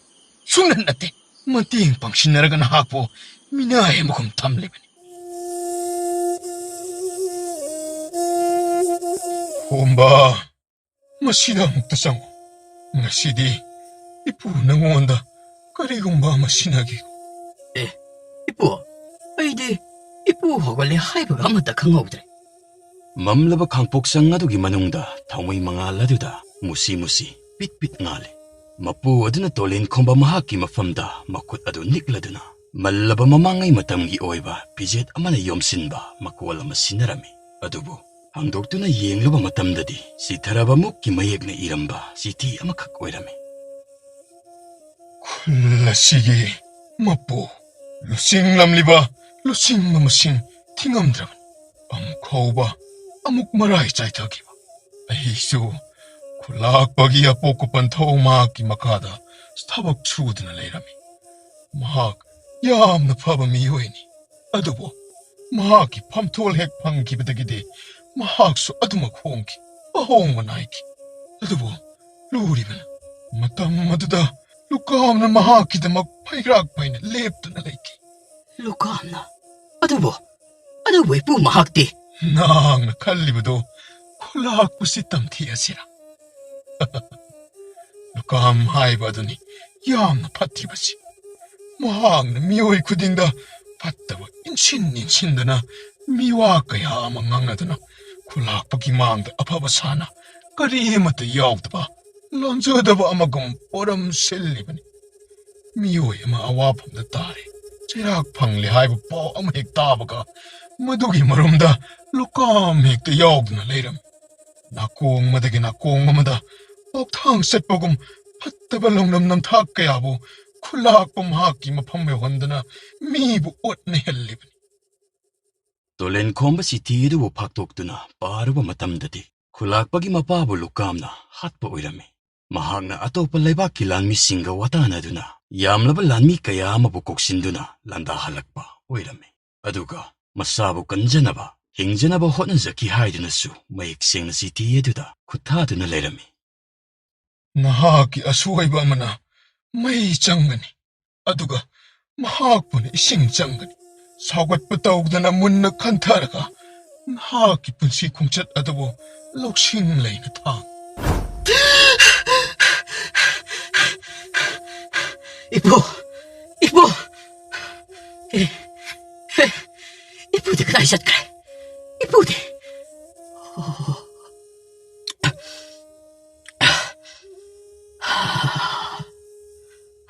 ꯁꯨꯡꯅꯠ ꯅꯠꯇꯦ꯫ ꯃꯇꯦꯡ ꯄꯥꯡꯁꯤꯟꯅꯔꯒ ꯅꯍꯥꯛꯄꯨ ꯃꯤꯅꯥꯏ ꯑꯃꯒꯨꯝ ꯊꯝꯂꯤꯕꯅꯤ꯫ ꯈꯣꯝꯕ, ꯃꯁꯤꯗ ꯑꯃꯨꯛꯇ ꯆꯪꯉꯨ꯫ ꯉꯁꯤꯗꯤ ꯏꯄꯨ ꯅꯉꯣꯟꯗ ꯀꯔꯤꯒꯨꯝꯕ ꯑꯃ ꯁꯤꯟꯅꯒꯦ꯫ ꯑꯦ, ꯏꯄꯨ, ꯑꯩꯗꯤ ꯏꯄꯨ ꯍꯧꯒꯠꯂꯦ ꯍꯥꯏꯕꯒ ꯑꯃꯠꯇ ꯈꯪꯍꯧꯗ꯭ꯔꯦ꯫ ꯃꯝꯂꯕ ꯈꯥꯡꯄꯣꯛꯁꯪ ꯑꯗꯨꯒꯤ ꯃꯅꯨꯡꯗ ꯊꯥꯎꯃꯩ ꯃꯉꯥꯜ ꯑꯗꯨꯗ ꯃꯨꯁꯤ ꯃꯨꯁꯤ ꯄꯤꯠ ꯄꯤꯠ ꯉꯥꯜꯂꯤ꯫ ꯃꯄꯨ ꯑꯗꯨꯅ ꯇꯣꯂꯦꯟ ꯈꯣꯝꯕ ꯃꯍꯥꯛꯀꯤ ꯃꯐꯝꯗ ꯃꯈꯨꯠ ꯑꯗꯨ ꯅꯤꯛꯂꯗꯨꯅ ꯃꯜꯂꯕ ꯃꯃꯥꯡꯉꯩ ꯃꯇꯝꯒꯤ ꯑꯣꯏꯕ ꯐꯤꯖꯦꯠ ꯑꯃꯅ ꯌꯣꯝꯁꯤꯟꯕ ꯃꯀꯣꯜ ꯑꯃ ꯁꯤꯟꯅꯔꯝꯃꯤ꯫ ꯑꯗꯨꯕꯨ ꯍꯥꯡꯗꯣꯛꯇꯨꯅ ꯌꯦꯡꯂꯨꯕ ꯃꯇꯝꯗꯗꯤ ꯆꯤꯊꯔꯕ ꯃꯨꯛꯀꯤ ꯃꯌꯦꯛꯅ ꯏꯔꯝꯕ ꯆꯤꯊꯤ ꯑꯃꯈꯛ ꯑꯣꯏꯔꯝꯃꯤ꯫ ꯈꯨꯜ ꯑꯁꯤꯒꯤ ꯃꯄꯨ ꯂꯨꯆꯤꯡꯂꯝꯂꯤꯕ ꯂꯨꯆꯤꯡꯕ ꯃꯁꯤꯡ ꯊꯤꯉꯝꯗ꯭ꯔꯕꯅꯤ꯫ ꯑꯃꯨꯛ ꯍꯧꯕ, ꯑꯃꯨꯛ ꯃꯔꯥꯏ ꯆꯥꯏꯊꯈꯤꯕ꯫ ꯑꯩꯁꯨ ꯈꯨꯂꯥꯛꯄꯒꯤ ꯑꯄꯣꯛꯄ ꯄꯟꯊꯧ ꯃꯍꯥꯛꯀꯤ ꯃꯈꯥꯗ ꯊꯕꯛ ꯁꯨꯗꯨꯅ ꯂꯩꯔꯝꯃꯤ꯫ ꯃꯍꯥꯛ ꯌꯥꯝꯅ ꯐꯕ ꯃꯤꯑꯣꯏꯅꯤ꯫ ꯑꯗꯨꯕꯨ ꯃꯍꯥꯛꯀꯤ ꯐꯝꯊꯣꯜ ꯍꯦꯛ ꯐꯪꯈꯤꯕꯗꯒꯤꯗꯤ ꯃꯍꯥꯛꯁꯨ ꯑꯗꯨꯃꯛ ꯍꯣꯡꯈꯤ꯫ ꯑꯍꯣꯡꯕ ꯅꯥꯏꯈꯤ꯫ ꯑꯗꯨꯕꯨ ꯂꯨꯔꯤꯕꯅ, ꯃꯇꯝ ꯑꯗꯨꯗ ꯂꯨꯀꯥꯝꯅ ꯃꯍꯥꯛꯀꯤꯗꯃꯛ ꯐꯩꯔꯥꯛ ꯐꯩꯅ ꯂꯦꯞꯇꯨꯅ ꯂꯩꯈꯤ꯫ ꯂꯨꯀꯥꯝꯅ? ꯑꯗꯨꯕꯨ, ꯑꯗꯨꯕꯨ ꯏꯄꯨ ꯃꯍꯥꯛꯇꯤ? ꯅꯍꯥꯛꯅ ꯈꯜꯂꯤꯕꯗꯨ ꯈꯨꯂꯥꯛꯄꯁꯤ ꯇꯝꯊꯤ ꯑꯁꯤꯔ? ꯂꯨꯀꯥꯝ ꯍꯥꯏꯕ ꯑꯗꯨꯅꯤ ꯌꯥꯝꯅ ꯐꯠꯇ꯭ꯔꯤꯕꯁꯤ꯫ ꯃꯍꯥꯛꯅ ꯃꯤꯑꯣꯏ ꯈꯨꯗꯤꯡꯗ ꯐꯠꯇꯕ ꯏꯟꯁꯤꯟ ꯏꯟꯁꯤꯟꯗꯨꯅ ꯃꯤꯋꯥ ꯀꯌꯥ ꯑꯃ ꯉꯥꯡꯅꯗꯨꯅ ꯈꯨꯂꯥꯛꯄꯒꯤ ꯃꯥꯡꯗ ꯑꯐꯕ ꯁꯥꯅ ꯀꯔꯤ ꯑꯃꯠꯇ ꯌꯥꯎꯗꯕ ꯂꯥꯟꯖꯗꯕ ꯑꯃꯒꯨꯝ ꯄꯣꯔꯝ ꯁꯤꯜꯂꯤꯕꯅꯤ꯫ ꯃꯤꯑꯣꯏ ꯑꯃ ꯑꯋꯥꯐꯝꯗ ꯇꯥꯔꯦ, ꯆꯩꯔꯥꯛ ꯐꯪꯂꯦ ꯍꯥꯏꯕ ꯄꯥꯎ ꯑꯃ ꯍꯦꯛ ꯇꯥꯕꯒ ꯃꯗꯨꯒꯤ ꯃꯔꯨꯝꯗ ꯂꯨꯀꯥꯝ ꯍꯦꯛꯇ ꯌꯥꯎꯗꯨꯅ ꯂꯩꯔꯝꯃꯤ꯫ ꯅꯥꯀꯣꯡ ꯑꯃꯗꯒꯤ ꯅꯥꯀꯣꯡ ꯑꯃꯗ ꯂꯣꯛꯊꯥꯡ ꯆꯠꯄꯒꯨꯝ ꯐꯠꯇꯕ ꯂꯧꯅꯝ ꯅꯝꯊꯥꯛ ꯀꯌꯥꯕꯨ ꯈꯨꯂꯥꯛꯄ ꯃꯍꯥꯛꯀꯤ ꯃꯐꯝ ꯌꯧꯍꯟꯗꯨꯅ ꯃꯤꯕꯨ ꯑꯣꯠꯅꯍꯜꯂꯤꯕꯅꯤ꯫ ꯇꯣꯂꯦꯟ ꯈꯣꯝꯕ ꯆꯤꯊꯤ ꯑꯗꯨꯕꯨ ꯐꯥꯛꯇꯣꯛꯇꯨꯅ ꯄꯥꯔꯨꯕ ꯃꯇꯝꯗꯗꯤ ꯈꯨꯂꯥꯛꯄꯒꯤ ꯃꯄꯥꯕꯨ ꯂꯨꯀꯥꯝꯅ ꯍꯥꯠꯄ ꯑꯣꯏꯔꯝꯃꯤ꯫ ꯃꯍꯥꯛꯅ ꯑꯇꯣꯞꯄ ꯂꯩꯕꯥꯛꯀꯤ ꯂꯥꯟꯃꯤꯁꯤꯡꯒ ꯋꯥꯇꯥꯅꯗꯨꯅ ꯌꯥꯝꯂꯕ ꯂꯥꯟꯃꯤ ꯀꯌꯥ ꯑꯃꯕꯨ ꯀꯣꯛꯁꯤꯟꯗꯨꯅ ꯂꯥꯟꯗꯥꯍꯜꯂꯛꯄ ꯑꯣꯏꯔꯝꯃꯤ꯫ ꯑꯗꯨꯒ ꯃꯁꯥꯕꯨ ꯀꯟꯖꯅꯕ, ꯍꯤꯡꯖꯅꯕ ꯍꯣꯠꯅꯖꯈꯤ ꯍꯥꯏꯗꯨꯅꯁꯨ ꯃꯌꯦꯛ ꯁꯦꯡꯅ ꯆꯤꯊꯤ ꯑꯗꯨꯗ ꯈꯨꯠꯊꯥꯗꯨꯅ ꯂꯩꯔꯝꯃꯤ꯫ ꯅꯍꯥꯛꯀꯤ ꯑꯁꯣꯏꯕ ꯑꯃꯅ ꯃꯩ ꯆꯪꯒꯅꯤ, ꯑꯗꯨꯒ ꯃꯍꯥꯛꯄꯨꯅ ꯏꯁꯤꯡ ꯆꯪꯒꯅꯤ꯫ ꯁꯥꯎꯒꯠꯄ ꯇꯧꯗꯅ ꯃꯨꯟꯅ ꯈꯟꯊꯔꯒ ꯅꯍꯥꯛꯀꯤ ꯄꯨꯟꯁꯤ ꯈꯣꯡꯆꯠ ꯑꯗꯨꯕꯨ ꯂꯧꯁꯤꯡ ꯂꯩꯅ ꯊꯥꯡ꯫ ꯏꯄꯨ! ꯏꯄꯨ! ꯑꯦ, ꯑꯦ, ꯏꯄꯨꯗꯤ ꯀꯗꯥꯏ ꯆꯠꯈ꯭ꯔꯦ? ꯏꯄꯨꯗꯤ? ꯑꯣ꯫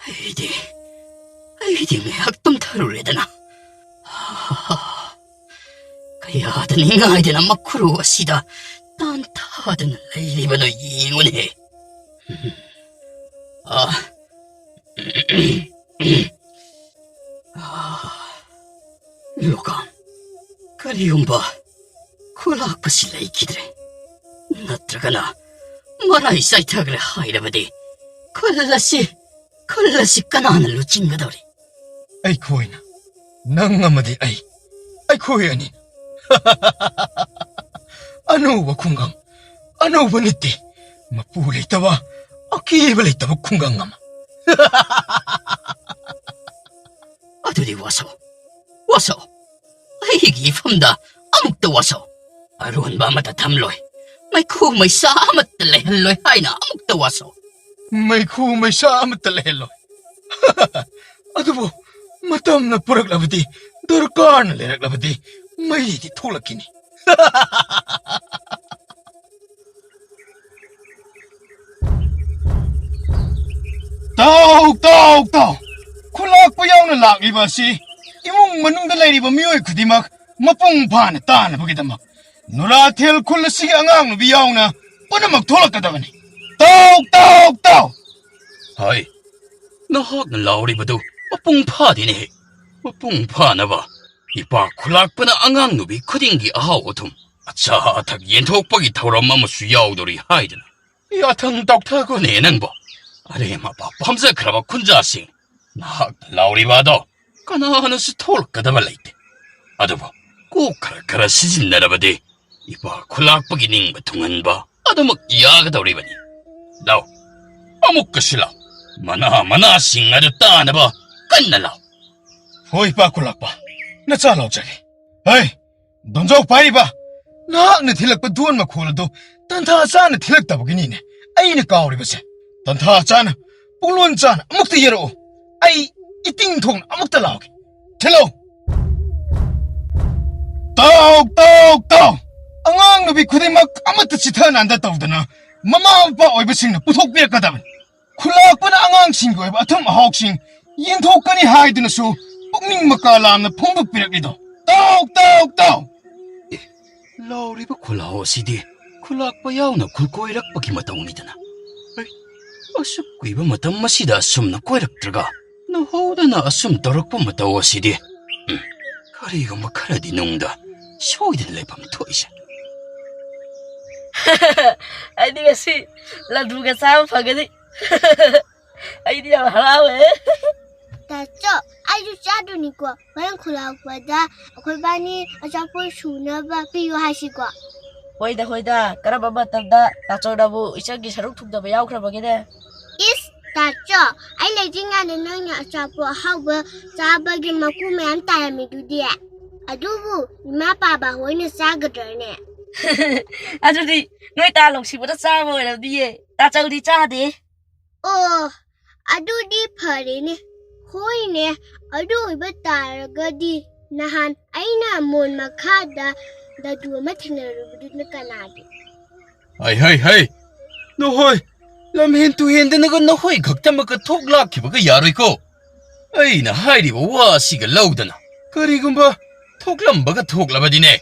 ꯑꯩꯗꯤ, ꯑꯩꯗꯤ ꯉꯥꯏꯍꯥꯛ ꯇꯨꯝꯊꯔꯨꯔꯦꯗꯅ꯫ ꯀꯌꯥꯗ ꯅꯤꯡꯉꯥꯏꯗꯅ ꯃꯈꯨꯔꯨ ꯑꯁꯤꯗ ꯇꯥꯟꯊꯥꯗꯨꯅ ꯂꯩꯔꯤꯕꯅꯣ ꯌꯦꯡꯉꯨꯅꯦ꯫ ꯑꯥ, ꯑꯥ, ꯂꯨꯀꯥꯝ, ꯀꯔꯤꯒꯨꯝꯕ ꯈꯨꯂꯥꯛꯄꯁꯤ ꯂꯩꯈꯤꯗ꯭ꯔꯦ, ꯅꯠꯇ꯭ꯔꯒꯅ ꯃꯔꯥꯏ ꯆꯥꯏꯊꯈ꯭ꯔꯦ ꯍꯥꯏꯔꯕꯗꯤ ꯈꯨꯜ ꯑꯁꯤ, ꯈꯨꯜ ꯑꯁꯤ ꯀꯅꯥꯅ ꯂꯨꯆꯤꯡꯒꯗꯧꯔꯤ? ꯑꯩꯈꯣꯏꯅ, ꯅꯪ ꯑꯃꯗꯤ ꯑꯩ, ꯑꯩꯈꯣꯏ ꯑꯅꯤ꯫ ꯑꯅꯧꯕ ꯈꯨꯡꯒꯪ, ꯑꯅꯧꯕ ꯅꯤꯇꯤ, ꯃꯄꯨ ꯂꯩꯇꯕ, ꯑꯀꯤꯕ ꯂꯩꯇꯕ ꯈꯨꯡꯒꯪ ꯑꯃ꯫ ꯑꯗꯨꯗꯤ ꯋꯥꯁꯛꯎ, ꯋꯥꯁꯛꯎ꯫ ꯑꯩꯒꯤ ꯏꯐꯝꯗ ꯑꯃꯨꯛꯇ ꯋꯥꯁꯛꯎ꯫ ꯑꯔꯣꯟꯕ ꯑꯃꯠꯇ ꯊꯝꯂꯣꯏ, ꯃꯩꯈꯨ ꯃꯩꯁꯥ ꯑꯃꯠꯇ ꯂꯩꯍꯜꯂꯣꯏ ꯍꯥꯏꯅ ꯑꯃꯨꯛꯇ ꯋꯥꯁꯛꯎ꯫ ꯃꯩꯈꯨ ꯃꯩꯁꯥ ꯑꯃꯠꯇ ꯂꯩꯍꯜꯂꯣꯏ꯫ ꯑꯗꯨꯕꯨ ꯃꯇꯝꯅ ꯄꯨꯔꯛꯂꯕꯗꯤ, ꯗꯔꯀꯥꯔꯅ ꯂꯩꯔꯛꯂꯕꯗꯤ ꯃꯩꯗꯤ ꯊꯣꯛꯂꯛꯈꯤꯅꯤ꯫ ꯇꯥꯎ, ꯇꯥꯎ, ꯇꯥꯎ! ꯈꯨꯂꯥꯛꯄ ꯌꯥꯎꯅ ꯂꯥꯛꯂꯤꯕ ꯑꯁꯤ ꯏꯃꯨꯡ ꯃꯅꯨꯡꯗ ꯂꯩꯔꯤꯕ ꯃꯤꯑꯣꯏ ꯈꯨꯗꯤꯡꯃꯛ ꯃꯄꯨꯡ ꯐꯥꯅ ꯇꯥꯅꯕꯒꯤꯗꯃꯛ ꯅꯨꯔꯥꯊꯦꯜ ꯈꯨꯜ ꯑꯁꯤꯒꯤ ꯑꯉꯥꯡ ꯅꯨꯄꯤ ꯌꯥꯎꯅ ꯄꯨꯝꯅꯃꯛ ꯊꯣꯛꯂꯛꯀꯗꯕꯅꯤ꯫ ꯇꯥꯎ, ꯇꯥꯎ, ꯇꯥꯎ! ꯍꯣꯏ, ꯅꯍꯥꯛꯅ ꯂꯥꯎꯔꯤꯕꯗꯨ ꯃꯄꯨꯡ ꯐꯥꯗꯦꯅꯦꯍꯦ꯫ ꯃꯄꯨꯡ ꯐꯥꯅꯕ ꯏꯄꯥ ꯈꯨꯂꯥꯛꯄꯅ ꯑꯉꯥꯡ ꯅꯨꯄꯤ ꯈꯨꯗꯤꯡꯒꯤ ꯑꯍꯥꯎ ꯑꯊꯨꯝ, ꯑꯆꯥ ꯑꯊꯛ ꯌꯦꯟꯊꯣꯛꯄꯒꯤ ꯊꯧꯔꯝ ꯑꯃꯁꯨ ꯌꯥꯎꯗꯣꯔꯤ ꯍꯥꯏꯗꯅ ꯌꯥꯊꯪ ꯇꯧꯊꯈꯣꯅꯦ ꯅꯪꯕꯣ꯫ ꯑꯔꯦꯝ ꯑꯄꯥ ꯄꯥꯝꯖꯈ꯭ꯔꯕ ꯈꯨꯟꯖꯥꯁꯤꯡ, ꯅꯍꯥꯛꯅ ꯂꯥꯎꯔꯤꯕ ꯑꯗꯣ ꯀꯅꯥꯅꯁꯨ ꯊꯣꯛꯂꯛꯀꯗꯕ ꯂꯩꯇꯦ꯫ ꯑꯗꯨꯕꯨ ꯀꯣꯛ ꯈꯔ ꯈꯔ ꯁꯤꯖꯤꯟꯅꯔꯕꯗꯤ ꯏꯄꯥ ꯈꯨꯂꯥꯛꯄꯒꯤ ꯅꯤꯡꯕ ꯊꯨꯡꯍꯟꯕ ꯑꯗꯨꯃꯛ ꯌꯥꯒꯗꯧꯔꯤꯕꯅꯤ꯫ ꯂꯥꯎ, ꯑꯃꯨꯛꯀꯁꯨ ꯂꯥꯎ꯫ ꯃꯅꯥ ꯃꯅꯥꯁꯤꯡ ꯑꯗꯨ ꯇꯥꯅꯕ ꯀꯟꯅ ꯂꯥꯎ꯫ ꯍꯣꯏ, ꯏꯄꯥ ꯈꯨꯂꯥꯛꯄ, ꯅꯆꯥ ꯂꯥꯎꯖꯒꯦ꯫ ꯍꯩ, ꯗꯣꯟꯖꯥꯎ ꯄꯥꯏꯔꯤꯕ, ꯅꯍꯥꯛꯅ ꯊꯤꯜꯂꯛꯄ ꯗꯣꯟ ꯃꯈꯣꯜ ꯑꯗꯨ ꯇꯟꯊꯥ ꯆꯥꯅ ꯊꯤꯜꯂꯛꯇꯕꯒꯤꯅꯤꯅꯦ ꯑꯩꯅ ꯀꯥꯎꯔꯤꯕꯁꯦ꯫ ꯇꯟꯊꯥ ꯆꯥꯅ, ꯄꯨꯡꯂꯣꯟ ꯆꯥꯅ ꯑꯃꯨꯛꯇ ꯌꯩꯔꯛꯎ꯫ ꯑꯩ ꯏꯇꯤꯡ ꯊꯣꯡꯅ ꯑꯃꯨꯛꯇ ꯂꯥꯎꯒꯦ꯫ ꯊꯤꯜꯂꯛꯎ꯫ ꯇꯥꯎ, ꯇꯥꯎ, ꯇꯥꯎ! ꯑꯉꯥꯡ ꯅꯨꯄꯤ ꯈꯨꯗꯤꯡꯃꯛ ꯑꯃꯠꯇ ꯆꯤꯊ ꯅꯥꯟꯗ ꯇꯧꯗꯅ ꯃꯃꯥ ꯃꯄꯥ ꯑꯣꯏꯕꯁꯤꯡꯅ ꯄꯨꯊꯣꯛꯄꯤꯔꯛꯀꯗꯕꯅꯤ꯫ ꯈꯨꯂꯥꯛꯄꯅ ꯑꯉꯥꯡꯁꯤꯡꯒꯤ ꯑꯣꯏꯕ ꯑꯊꯨꯝ ꯑꯍꯥꯎꯁꯤꯡ ꯌꯦꯟꯊꯣꯛꯀꯅꯤ ꯍꯥꯏꯗꯨꯅꯁꯨ ꯄꯨꯛꯅꯤꯡ ꯃꯀꯥ ꯂꯥꯝꯅ ꯐꯣꯡꯗꯣꯛꯄꯤꯔꯛꯂꯤꯗꯣ꯫ ꯇꯥꯎ, ꯇꯥꯎ, ꯇꯥꯎ! ꯑꯦ, ꯂꯥꯎꯔꯤꯕ ꯈꯨꯂꯥꯎ ꯑꯁꯤꯗꯤ ꯈꯨꯂꯥꯛꯄ ꯌꯥꯎꯅ ꯈꯨꯜ ꯀꯣꯏꯔꯛꯄꯒꯤ ꯃꯇꯧꯅꯤꯗꯅ꯫ ꯑꯩ ꯑꯁꯨꯛ ꯀꯨꯏꯕ ꯃꯇꯝ ꯑꯁꯤꯗ ꯑꯁꯨꯝꯅ ꯀꯣꯏꯔꯛꯇ꯭ꯔꯒ ꯅꯧꯍꯧꯗꯅ ꯑꯁꯨꯝ ꯇꯧꯔꯛꯄ ꯃꯇꯧ ꯑꯁꯤꯗꯤ, ꯎꯝ, ꯀꯔꯤꯒꯨꯝꯕ ꯈꯔꯗꯤ ꯅꯨꯡꯗ ꯁꯣꯏꯗꯅ ꯂꯩꯐꯝ ꯊꯣꯛꯏꯁꯦ꯫ ꯑꯩꯗꯤ ꯉꯁꯤ ꯂꯗꯨꯒ ꯆꯥꯕ ꯐꯪꯒꯅꯤ꯫ ꯑꯩꯗꯤ ꯌꯥꯝ ꯍꯔꯥꯎꯋꯦ꯫ ꯇꯥꯆꯧ, ꯑꯩꯁꯨ ꯆꯥꯗꯣꯏꯅꯤꯀꯣ꯫ ꯍꯣꯔꯦꯟ ꯈꯨꯂꯥꯛꯄꯗ ꯑꯩꯈꯣꯏ ꯕꯥꯅꯤ ꯑꯆꯥꯄꯣꯠ ꯁꯨꯅꯕ ꯄꯤꯌꯨ ꯍꯥꯏꯁꯤꯀꯣ꯫ ꯍꯣꯏꯗ, ꯍꯣꯏꯗ, ꯀꯔꯝꯕ ꯃꯇꯝꯗ ꯇꯥꯆꯧꯅꯕꯨ ꯏꯆꯟꯒꯤ ꯁꯔꯨꯛ ꯊꯨꯡꯗꯕ ꯌꯥꯎꯈ꯭ꯔꯕꯒꯦꯅꯦ? ꯏꯁ, ꯇꯥꯆꯧ, ꯑꯩ ꯂꯩꯇ꯭ꯔꯤꯉꯩꯗ ꯅꯪꯅ ꯑꯆꯥꯄꯣꯠ ꯑꯍꯥꯎꯕ ꯆꯥꯕꯒꯤ ꯃꯀꯨ ꯃꯌꯥꯝ ꯇꯥꯔꯝꯃꯤꯗꯨꯗꯤ꯫ ꯑꯗꯨꯕꯨ ꯏꯃꯥ ꯄꯥꯕ ꯍꯣꯏꯅ ꯆꯥꯒꯗ꯭ꯔꯅꯦ? ꯑꯗꯨꯗꯤ ꯅꯣꯏ ꯇꯥ ꯂꯧꯁꯤꯕꯗ ꯆꯥꯕ ꯑꯣꯏꯔꯝꯅꯤꯌꯦ꯫ ꯇꯥꯆꯧꯗꯤ ꯆꯥꯗꯦ꯫ ꯑꯣ, ꯑꯗꯨꯗꯤ ꯐꯔꯦꯅꯦ꯫ ꯍꯣꯏꯅꯦ, ꯑꯗꯨ ꯑꯣꯏꯕ ꯇꯥꯔꯒꯗꯤ ꯅꯍꯥꯟ ꯑꯩꯅ ꯃꯣꯟ ꯃꯈꯥꯗ ꯂꯗꯨ ꯑꯃ ꯊꯦꯡꯅꯔꯨꯕꯗꯨꯅ ꯀꯅꯥꯒꯤ? ꯍꯩ, ꯍꯩ, ꯍꯩ! ꯅꯈꯣꯏ ꯂꯝꯍꯦꯟ ꯇꯨꯍꯦꯟꯗꯅꯒ ꯅꯈꯣꯏ ꯈꯛꯇꯃꯛꯀ ꯊꯣꯛ ꯂꯥꯛꯈꯤꯕꯒ ꯌꯥꯔꯣꯏꯀꯣ꯫ ꯑꯩꯅ ꯍꯥꯏꯔꯤꯕ ꯋꯥ ꯑꯁꯤꯒ ꯂꯧꯗꯅ ꯀꯔꯤꯒꯨꯝꯕ ꯊꯣꯛꯂꯝꯕꯒ ꯊꯣꯛꯂꯕꯗꯤꯅꯦ,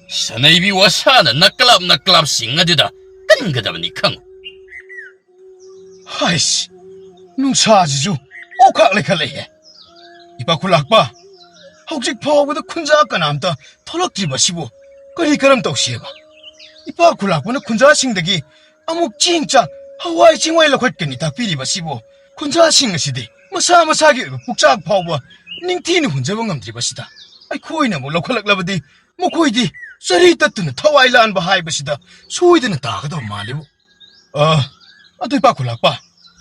ꯁꯅꯩꯕꯤ ꯋꯥꯁꯥꯅ ꯅꯀꯂꯥꯞ ꯅꯀꯂꯥꯞꯁꯤꯡ ꯑꯗꯨꯗ ꯀꯟꯒꯗꯕꯅꯤ ꯈꯪꯉꯨ꯫ ꯍꯥꯏꯁ, ꯅꯨꯡꯁꯥꯁꯤꯁꯨ ꯑꯣꯈꯥꯛ ꯂꯩꯈꯠꯂꯛꯑꯦ꯫ ꯏꯄꯥ ꯈꯨꯂꯥꯛꯄ, ꯍꯧꯖꯤꯛ ꯐꯥꯎꯕꯗ ꯈꯨꯟꯖꯥ ꯀꯅꯥꯝꯇ ꯊꯣꯛꯂꯛꯇ꯭ꯔꯤꯕꯁꯤꯕꯨ ꯀꯔꯤ ꯀꯔꯝ ꯇꯧꯁꯤꯑꯕ? ꯏꯄꯥ ꯈꯨꯂꯥꯛꯄꯅ ꯈꯨꯟꯖꯥꯁꯤꯡꯗꯒꯤ ꯑꯃꯨꯛ ꯆꯦꯡ ꯆꯥꯛ, ꯍꯋꯥꯏ ꯆꯦꯡꯋꯥꯏ ꯂꯧꯈꯠꯀꯅꯤ ꯇꯥꯛꯄꯤꯔꯤꯕꯁꯤꯕꯨ, ꯈꯨꯟꯖꯥꯁꯤꯡ ꯑꯁꯤꯗꯤ ꯃꯁꯥ ꯃꯁꯥꯒꯤ ꯑꯣꯏꯕ ꯄꯨꯛꯆꯥꯛ ꯐꯥꯎꯕ ꯅꯤꯡꯊꯤꯅ ꯍꯨꯟꯖꯕ ꯉꯝꯗ꯭ꯔꯤꯕꯁꯤꯗ꯫ ꯑꯩꯈꯣꯏꯅ ꯑꯃꯨꯛ ꯂꯧꯈꯠꯂꯛꯂꯕꯗꯤ ꯃꯈꯣꯏꯗꯤ ꯆꯔꯤ ꯇꯠꯇꯨꯅ ꯊꯋꯥꯏ ꯂꯥꯟꯕ ꯍꯥꯏꯕꯁꯤꯗ ꯁꯣꯏꯗꯅ ꯇꯥꯒꯗꯕ ꯃꯥꯜꯂꯤꯕꯨ꯫ ꯑ, ꯑꯗꯨ ꯏꯄꯥ ꯈꯨꯂꯥꯛꯄ,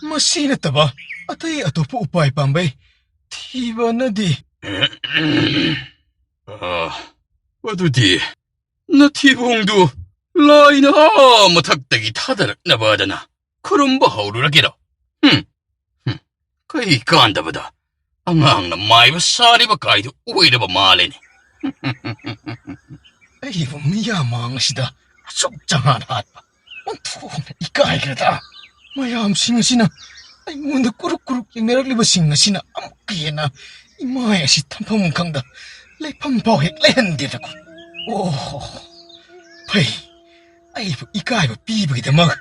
ꯃꯁꯤ ꯅꯠꯇꯕ ꯑꯇꯩ ꯑꯇꯣꯞꯄ ꯎꯄꯥꯏ ꯄꯥꯝꯕꯩ ꯊꯤꯕꯅꯗꯤ꯫ ꯑ, ꯑꯗꯨꯗꯤ ꯅꯊꯤꯕꯣꯡꯗꯨ ꯂꯥꯏꯅ ꯑꯥ ꯃꯊꯛꯇꯒꯤ ꯊꯥꯗꯔꯛꯅꯕꯗꯅ ꯈꯨꯔꯨꯝꯕ ꯍꯧꯔꯨꯔꯒꯦꯔꯣ? ꯍꯨꯝ, ꯍꯨꯝ, ꯀꯩ ꯀꯥꯟꯗꯕꯗ ꯑꯉꯥꯡꯅ ꯃꯥꯏꯕ ꯁꯥꯔꯤꯕ ꯀꯥꯏꯗꯨ ꯑꯣꯏꯔꯕ ꯃꯥꯜꯂꯦꯅꯦ꯫ ꯑꯩꯕꯨ ꯃꯤꯌꯥꯝ ꯃꯥꯡ ꯑꯁꯤꯗ ꯑꯁꯨꯛ ꯆꯪꯍꯥꯟ ꯍꯥꯠꯄ ꯑꯣꯟꯊꯣꯛꯅ ꯏꯀꯥꯏꯈ꯭ꯔꯦꯗ꯫ ꯃꯌꯥꯝꯁꯤꯡ ꯑꯁꯤꯅ ꯑꯩꯉꯣꯟꯗ ꯀꯨꯔꯨꯛ ꯀꯨꯔꯨꯛ ꯌꯦꯡꯅꯔꯛꯂꯤꯕꯁꯤꯡ ꯑꯁꯤꯅ ꯑꯃꯨꯛꯀ ꯍꯦꯟꯅ ꯏꯃꯥꯏ ꯑꯁꯤ ꯊꯝꯐꯝ ꯈꯪꯗ ꯂꯩꯐꯝ ꯐꯥꯎ ꯍꯦꯛ ꯂꯩꯍꯟꯗꯦꯗꯀꯣ꯫ ꯑꯣ, ꯐꯩ, ꯑꯩꯕꯨ ꯏꯀꯥꯏꯕ ꯄꯤꯕꯒꯤꯗꯃꯛ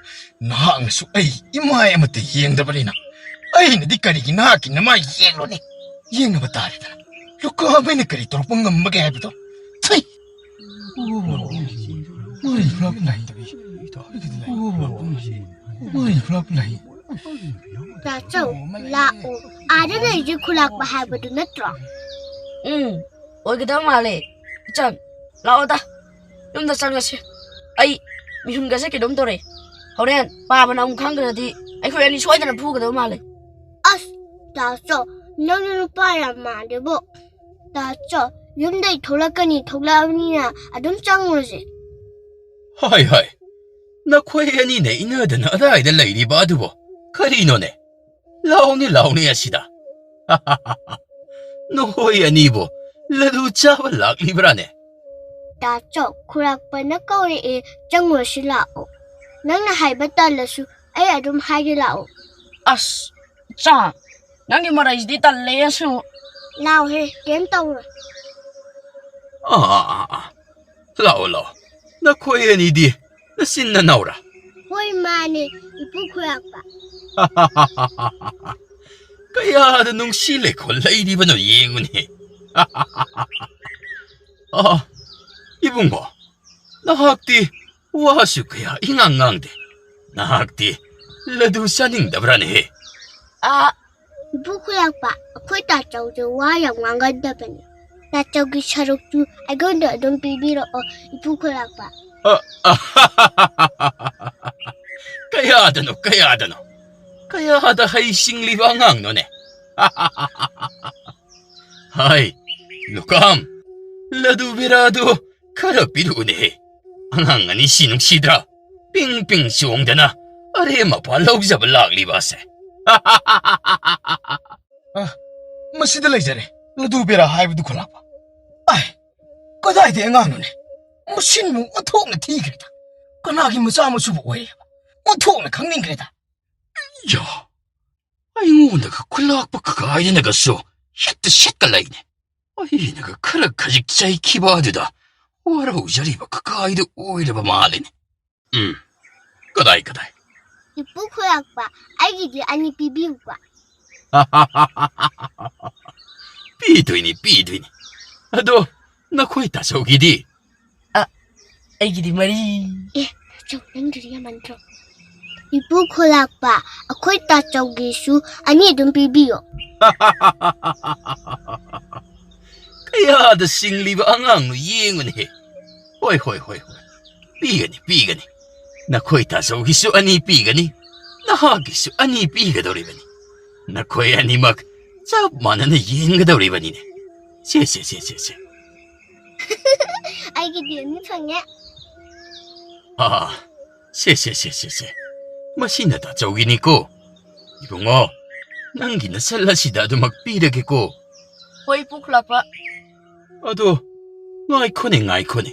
ꯅꯍꯥꯛꯅꯁꯨ ꯑꯩ ꯏꯃꯥꯏ ꯑꯃꯠꯇ ꯌꯦꯡꯗꯕꯅꯤꯅ ꯑꯩꯅꯗꯤ ꯀꯔꯤꯒꯤ ꯅꯍꯥꯛꯀꯤ ꯅꯃꯥꯏ ꯌꯦꯡꯂꯨꯅꯤ? ꯌꯦꯡꯅꯕ ꯇꯥꯔꯦꯗꯅ꯫ ꯂꯨꯀꯥꯕꯩꯅ ꯀꯔꯤ ꯇꯧꯔꯛꯄ ꯉꯝꯕꯒꯦ ꯍꯥꯏꯕꯗꯣ? ꯊꯩ! ꯃꯥꯏ ꯐ꯭ꯂꯞ ꯂꯩ꯫ ꯃꯥꯏ ꯐ꯭ꯂꯞ ꯂꯩ꯫ ꯇꯥꯆꯧ, ꯂꯥꯛꯑꯣ꯫ ꯑꯥꯗ ꯂꯩꯔꯤꯁꯦ ꯈꯨꯂꯥꯛꯄ ꯍꯥꯏꯕꯗꯨ ꯅꯠꯇ꯭ꯔꯣ? ꯎꯝ, ꯑꯣꯏꯒꯗꯕ ꯃꯥꯜꯂꯦ꯫ ꯏꯆꯟ, ꯂꯥꯛꯑꯣꯗ꯫ ꯌꯨꯝꯗ ꯆꯪꯉꯁꯤ꯫ ꯑꯩ ꯃꯤꯍꯨꯟꯒꯁꯦ ꯀꯩꯅꯣꯝ ꯇꯧꯔꯦ꯫ ꯍꯣꯔꯦꯟ ꯄꯥꯕꯅ ꯑꯃꯨꯛ ꯈꯪꯈ꯭ꯔꯗꯤ ꯑꯩꯈꯣꯏ ꯑꯅꯤ ꯁꯣꯏꯗꯅ ꯐꯨꯒꯗꯕ ꯃꯥꯜꯂꯦ꯫ ꯑꯁ, ꯇꯥꯆꯧ, ꯅꯪꯅ ꯅꯨꯄꯥ ꯌꯥꯝ ꯃꯥꯜꯂꯦꯕꯣ꯫ ꯇꯥꯆꯧ, ꯌꯨꯝꯗꯩ ꯊꯣꯛꯂꯛꯀꯅꯤ, ꯊꯣꯛꯂꯛꯑꯕꯅꯤꯅ ꯑꯗꯨꯝ ꯆꯪꯉꯨꯔꯁꯦ꯫ ꯍꯥꯏ ꯍꯥꯏ, ꯅꯈꯣꯏ ꯑꯅꯤꯅ ꯏꯅꯗꯅ ꯑꯗꯥꯏꯗ ꯂꯩꯔꯤꯕ ꯑꯗꯨꯕꯨ ꯀꯔꯤꯅꯣꯅꯦ? ꯂꯥꯎꯅꯦ, ꯂꯥꯎꯅꯦ ꯑꯁꯤꯗ꯫ ꯅꯈꯣꯏ ꯑꯅꯤꯕꯨ ꯂꯗꯨ ꯆꯥꯕ ꯂꯥꯛꯂꯤꯕ꯭ꯔꯥꯅꯦ? ꯇꯥꯆꯧ, ꯈꯨꯔꯥꯛꯄꯅ ꯀꯧꯔꯛꯑꯦ, ꯆꯪꯉꯨꯔꯁꯤ ꯂꯥꯛꯑꯣ꯫ ꯅꯪꯅ ꯍꯥꯏꯕ ꯇꯜꯂꯁꯨ ꯑꯩ ꯑꯗꯨꯝ ꯍꯥꯏꯒꯦ ꯂꯥꯛꯑꯣ꯫ ꯑꯁ, ꯏꯆꯥ, ꯅꯪꯒꯤ ꯃꯔꯩꯁꯤꯗꯤ ꯇꯜꯂꯦ ꯑꯁꯦꯡꯕ꯫ ꯂꯥꯎꯍꯦ, ꯀꯩꯝ ꯇꯧꯔꯣꯏ꯫ ꯑꯥ, ꯑꯥ, ꯑꯥ, ꯑꯥ꯫ ꯂꯥꯛꯑꯣ, ꯂꯥꯛꯑꯣ꯫ ꯅꯈꯣꯏ ꯑꯅꯤꯗꯤ ꯅꯆꯤꯟ ꯅꯅꯥꯎꯔꯥ? ꯍꯣꯏ, ꯃꯥꯅꯦ, ꯏꯄꯨ ꯈꯨꯔꯥꯛꯄ꯫ ꯀꯌꯥꯗ ꯅꯨꯡꯁꯤ ꯂꯩꯈꯣꯜ ꯂꯩꯔꯤꯕꯅꯣ ꯌꯦꯡꯉꯨꯅꯦ꯫ ꯑꯥ, ꯏꯕꯨꯡꯉꯣ, ꯅꯍꯥꯛꯇꯤ ꯋꯥꯁꯨ ꯀꯌꯥ ꯏꯉꯥꯡ ꯉꯥꯡꯗꯦ꯫ ꯅꯍꯥꯛꯇꯤ ꯂꯗꯨ ꯆꯥꯅꯤꯡꯗꯕ꯭ꯔꯥꯅꯦꯍꯦ? ꯑꯥ, ꯏꯄꯨ ꯈꯨꯔꯥꯛꯄ, ꯑꯩꯈꯣꯏ ꯇꯥꯆꯧꯁꯦ ꯋꯥ ꯌꯥꯝ ꯉꯥꯡꯒꯟꯗꯕꯅꯦ꯫ ꯇꯥꯆꯧꯒꯤ ꯁꯔꯨꯛꯇꯨ ꯑꯩꯉꯣꯟꯗ ꯑꯗꯨꯝ ꯄꯤꯕꯤꯔꯛꯑꯣ, ꯏꯄꯨ ꯈꯨꯂꯥꯛꯄ꯫ ꯀꯌꯥꯗꯅꯣ, ꯀꯌꯥꯗꯅꯣ? ꯀꯌꯥꯗ ꯍꯩ ꯁꯤꯡꯂꯤꯕ ꯑꯉꯥꯡꯅꯣꯅꯦ? ꯍꯥꯏ, ꯂꯨꯀꯥꯝ, ꯂꯗꯨ ꯕꯦꯔꯥꯗꯨ ꯈꯔ ꯄꯤꯔꯛꯎꯅꯦꯍꯦ꯫ ꯑꯉꯥꯡ ꯑꯅꯤꯁꯤ ꯅꯨꯡꯁꯤꯗ꯭ꯔꯥ? ꯄꯤꯡ ꯄꯤꯡ ꯆꯣꯡꯗꯅ ꯑꯔꯦꯝ ꯑꯄꯥ ꯂꯧꯖꯕ ꯂꯥꯛꯂꯤꯕ ꯑꯁꯦ꯫ ꯃꯁꯤꯗ ꯂꯩꯖꯔꯦ, ꯂꯗꯨ ꯕꯦꯔꯥ ꯍꯥꯏꯕꯗꯨ ꯈꯨꯂꯥꯛꯄ꯫ ꯑꯥꯏ, ꯀꯗꯥꯏꯗꯩ ꯑꯉꯥꯡꯅꯣꯅꯦ? ꯃꯁꯤꯟꯕꯨ ꯑꯣꯟꯊꯣꯛꯅ ꯊꯤꯈ꯭ꯔꯦꯗ꯫ ꯀꯅꯥꯒꯤ ꯃꯆꯥ ꯃꯁꯨꯕꯨ ꯑꯣꯏꯔꯦꯕ? ꯑꯣꯟꯊꯣꯛꯅ ꯈꯪꯅꯤꯡꯈ꯭ꯔꯦꯗ꯫ ꯌꯥ, ꯑꯩꯉꯣꯟꯗꯒ ꯈꯨꯂꯥꯛꯄ ꯀꯀꯥꯏꯗꯅꯒꯁꯨ ꯍꯦꯛꯇ ꯁꯦꯠꯀ ꯂꯩꯅꯦ꯫ ꯑꯩꯅꯒ ꯈꯔ ꯈꯖꯤꯛ ꯆꯩꯈꯤꯕ ꯑꯗꯨꯗ ꯋꯥꯔꯧꯖꯔꯤꯕ ꯀꯀꯥꯏꯗꯨ ꯑꯣꯏꯔꯕ ꯃꯥꯜꯂꯤꯅꯦ꯫ ꯎꯝ, ꯀꯗꯥꯏ, ꯀꯗꯥꯏ? ꯏꯄꯨ ꯈꯨꯂꯥꯛꯄ, ꯑꯩꯒꯤꯗꯤ ꯑꯅꯤ ꯄꯤꯕꯤꯌꯨꯀꯣ꯫ ꯄꯤꯗꯣꯏꯅꯤ, ꯄꯤꯗꯣꯏꯅꯤ꯫ ꯑꯗꯣ ꯅꯈꯣꯏ ꯇꯥꯆꯧꯒꯤꯗꯤ? ꯑꯩꯒꯤꯗꯤ ꯃꯔꯤ꯫ ꯆꯧ, ꯅꯪꯒꯤꯗꯤ ꯌꯥꯝꯃꯟꯗ꯭ꯔꯣ? ꯏꯄꯨ ꯈꯨꯂꯥꯛꯄ, ꯑꯩꯈꯣꯏ ꯇꯥꯆꯧꯒꯤꯁꯨ ꯑꯅꯤ ꯑꯗꯨꯝ ꯄꯤꯕꯤꯌꯣ꯫ ꯀꯌꯥꯗ ꯁꯤꯡꯂꯤꯕ ꯑꯉꯥꯡꯅꯣ ꯌꯦꯡꯉꯨꯅꯦꯍꯦ꯫ ꯍꯣꯏ, ꯍꯣꯏ, ꯍꯣꯏ, ꯍꯣꯏ꯫ ꯄꯤꯒꯅꯤ, ꯄꯤꯒꯅꯤ꯫ ꯅꯈꯣꯏ ꯇꯥꯆꯧꯒꯤꯁꯨ ꯑꯅꯤ ꯄꯤꯒꯅꯤ, ꯅꯍꯥꯛꯀꯤꯁꯨ ꯑꯅꯤ ꯄꯤꯒꯗꯧꯔꯤꯕꯅꯤ꯫ ꯅꯈꯣꯏ ꯑꯅꯤꯃꯛ ꯆꯞ ꯃꯥꯟꯅꯅ ꯌꯦꯡꯒꯗꯧꯔꯤꯕꯅꯤꯅꯦ꯫ ꯁꯦ, ꯁꯦ, ꯁꯦ, ꯁꯦ, ꯁꯦ꯫ ꯑꯩꯒꯤꯗꯤ ꯑꯅꯤ ꯐꯪꯉꯦ꯫ ꯑꯥ, ꯁꯦ, ꯁꯦ, ꯁꯦ, ꯁꯦ, ꯁꯦ꯫ ꯃꯁꯤꯅ ꯇꯥꯆꯧꯒꯤꯅꯤꯀꯣ꯫ ꯏꯕꯨꯡꯉꯣ, ꯅꯪꯒꯤ ꯅꯁꯜ ꯑꯁꯤꯗ ꯑꯗꯨꯃꯛ ꯄꯤꯔꯒꯦꯀꯣ꯫ ꯍꯣꯏ, ꯏꯄꯨ ꯈꯨꯂꯥꯛꯄ꯫ ꯑꯗꯣ, ꯉꯥꯏꯈꯣꯅꯦ, ꯉꯥꯏꯈꯣꯅꯦ꯫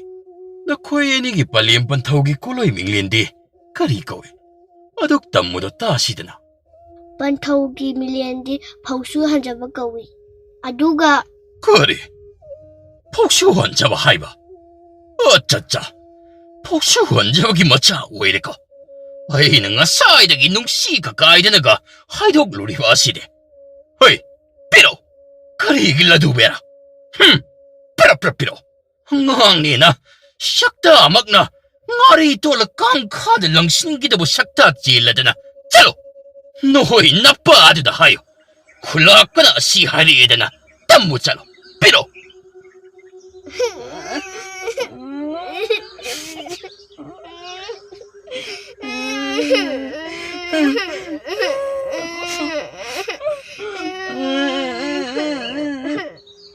ꯅꯈꯣꯏ ꯑꯅꯤꯒꯤ ꯄꯂꯦꯝ ꯄꯟꯊꯧꯒꯤ ꯀꯣꯂꯣꯏ ꯃꯤꯡꯂꯦꯟꯗꯤ ꯀꯔꯤ ꯀꯧꯏ? ꯑꯗꯨꯛ ꯇꯝꯃꯨꯗ ꯇꯥꯁꯤꯗꯅ꯫ ꯄꯟꯊꯧꯒꯤ ꯃꯤꯂꯦꯟꯗꯤ ꯐꯧꯁꯨ ꯍꯟꯖꯕ ꯀꯧꯏ꯫ ꯑꯗꯨꯒ ꯀꯔꯤ? ꯐꯧꯁꯨ ꯍꯟꯖꯕ ꯍꯥꯏꯕ? ꯑꯠꯆꯥ, ꯐꯧꯁꯨ ꯍꯟꯖꯕꯒꯤ ꯃꯆꯥ ꯑꯣꯏꯔꯦꯀꯣ꯫ ꯑꯩꯅ ꯉꯁꯥꯏꯗꯒꯤ ꯅꯨꯡꯁꯤ ꯀꯀꯥꯏꯗꯅꯒ ꯍꯥꯏꯗꯣꯛꯂꯨꯔꯤꯕ ꯑꯁꯤꯗꯤ꯫ ꯍꯣꯏ, ꯄꯤꯔꯛꯎ꯫ ꯀꯔꯤꯒꯤ ꯂꯗꯨ ꯕꯦꯔꯥ? ꯍꯨꯝ, ꯄꯤꯔꯛ, ꯄꯤꯔꯛ, ꯄꯤꯔꯛꯎ꯫ ꯑꯉꯥꯡꯅꯦꯅ ꯁꯛꯇꯥꯃꯛꯅ ꯉꯥꯔꯤ ꯇꯣꯠꯂ ꯀꯥꯡꯈꯥꯗ ꯂꯪꯁꯤꯟꯈꯤꯗꯕ ꯁꯛꯇꯥ ꯆꯦꯜꯂꯗꯅ꯫ ꯆꯠꯂꯣ! ꯅꯈꯣꯏ ꯅꯄꯥꯗꯨꯗ ꯍꯥꯏꯌꯨ꯫ ꯈꯨꯂꯥꯛꯄꯅ ꯑꯁꯤ ꯍꯥꯏꯔꯛꯑꯦꯗꯅ꯫ ꯇꯝꯃꯨ ꯆꯠꯂꯣ꯫ ꯄꯤꯔꯛꯎ꯫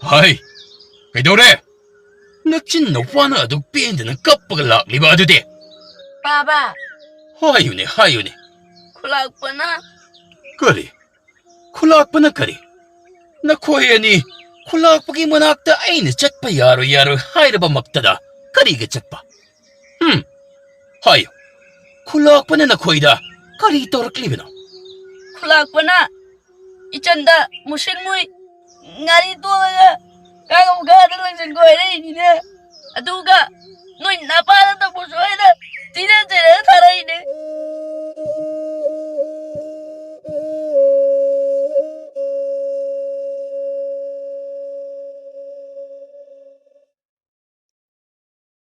ꯍꯥꯏ, ꯀꯩꯗꯧꯔꯦ? ꯅꯆꯤꯟ ꯅꯨꯄꯥꯅ ꯑꯗꯨꯛ ꯄꯦꯟꯗꯅ ꯀꯞꯄꯒ ꯂꯥꯛꯂꯤꯕ ꯑꯗꯨꯗꯤ? ꯄꯥꯕ꯫ ꯍꯥꯏꯌꯨꯅꯦ, ꯍꯥꯏꯌꯨꯅꯦ꯫ ꯈꯨꯂꯥꯛꯄꯅ꯫ ꯀꯔꯤ? ꯈꯨꯂꯥꯛꯄꯅ ꯀꯔꯤ? ꯅꯈꯣꯏ ꯑꯅꯤ ꯈꯨꯂꯥꯛꯄꯒꯤ ꯃꯅꯥꯛꯇ ꯑꯩꯅ ꯆꯠꯄ ꯌꯥꯔꯣꯏ, ꯌꯥꯔꯣꯏ ꯍꯥꯏꯔꯕꯃꯛꯇꯗ ꯀꯔꯤꯒꯤ ꯆꯠꯄ? ꯍꯝ? ꯍꯥꯏꯌꯨ꯫ ꯈꯨꯂꯥꯛꯄꯅ ꯅꯈꯣꯏꯗ ꯀꯔꯤ ꯇꯧꯔꯛꯂꯤꯕꯅꯣ? ꯈꯨꯂꯥꯛꯄꯅ ꯏꯆꯟꯗ ꯃꯨꯁꯤꯟ ꯃꯨꯏ ꯉꯥꯔꯤ ꯇꯣꯠꯂꯒ ꯀꯥꯡꯉꯧ ꯈꯔꯗ ꯂꯪꯁꯤꯟꯈꯣ ꯍꯥꯏꯔꯛꯏꯅꯤꯅꯦ꯫ ꯑꯗꯨꯒ ꯅꯣꯏ ꯅꯄꯥꯗ ꯇꯧꯕꯁꯨ ꯑꯩꯅ ꯆꯤꯔꯦ ꯆꯤꯔꯦ ꯊꯥꯔꯛꯏꯅꯦ꯫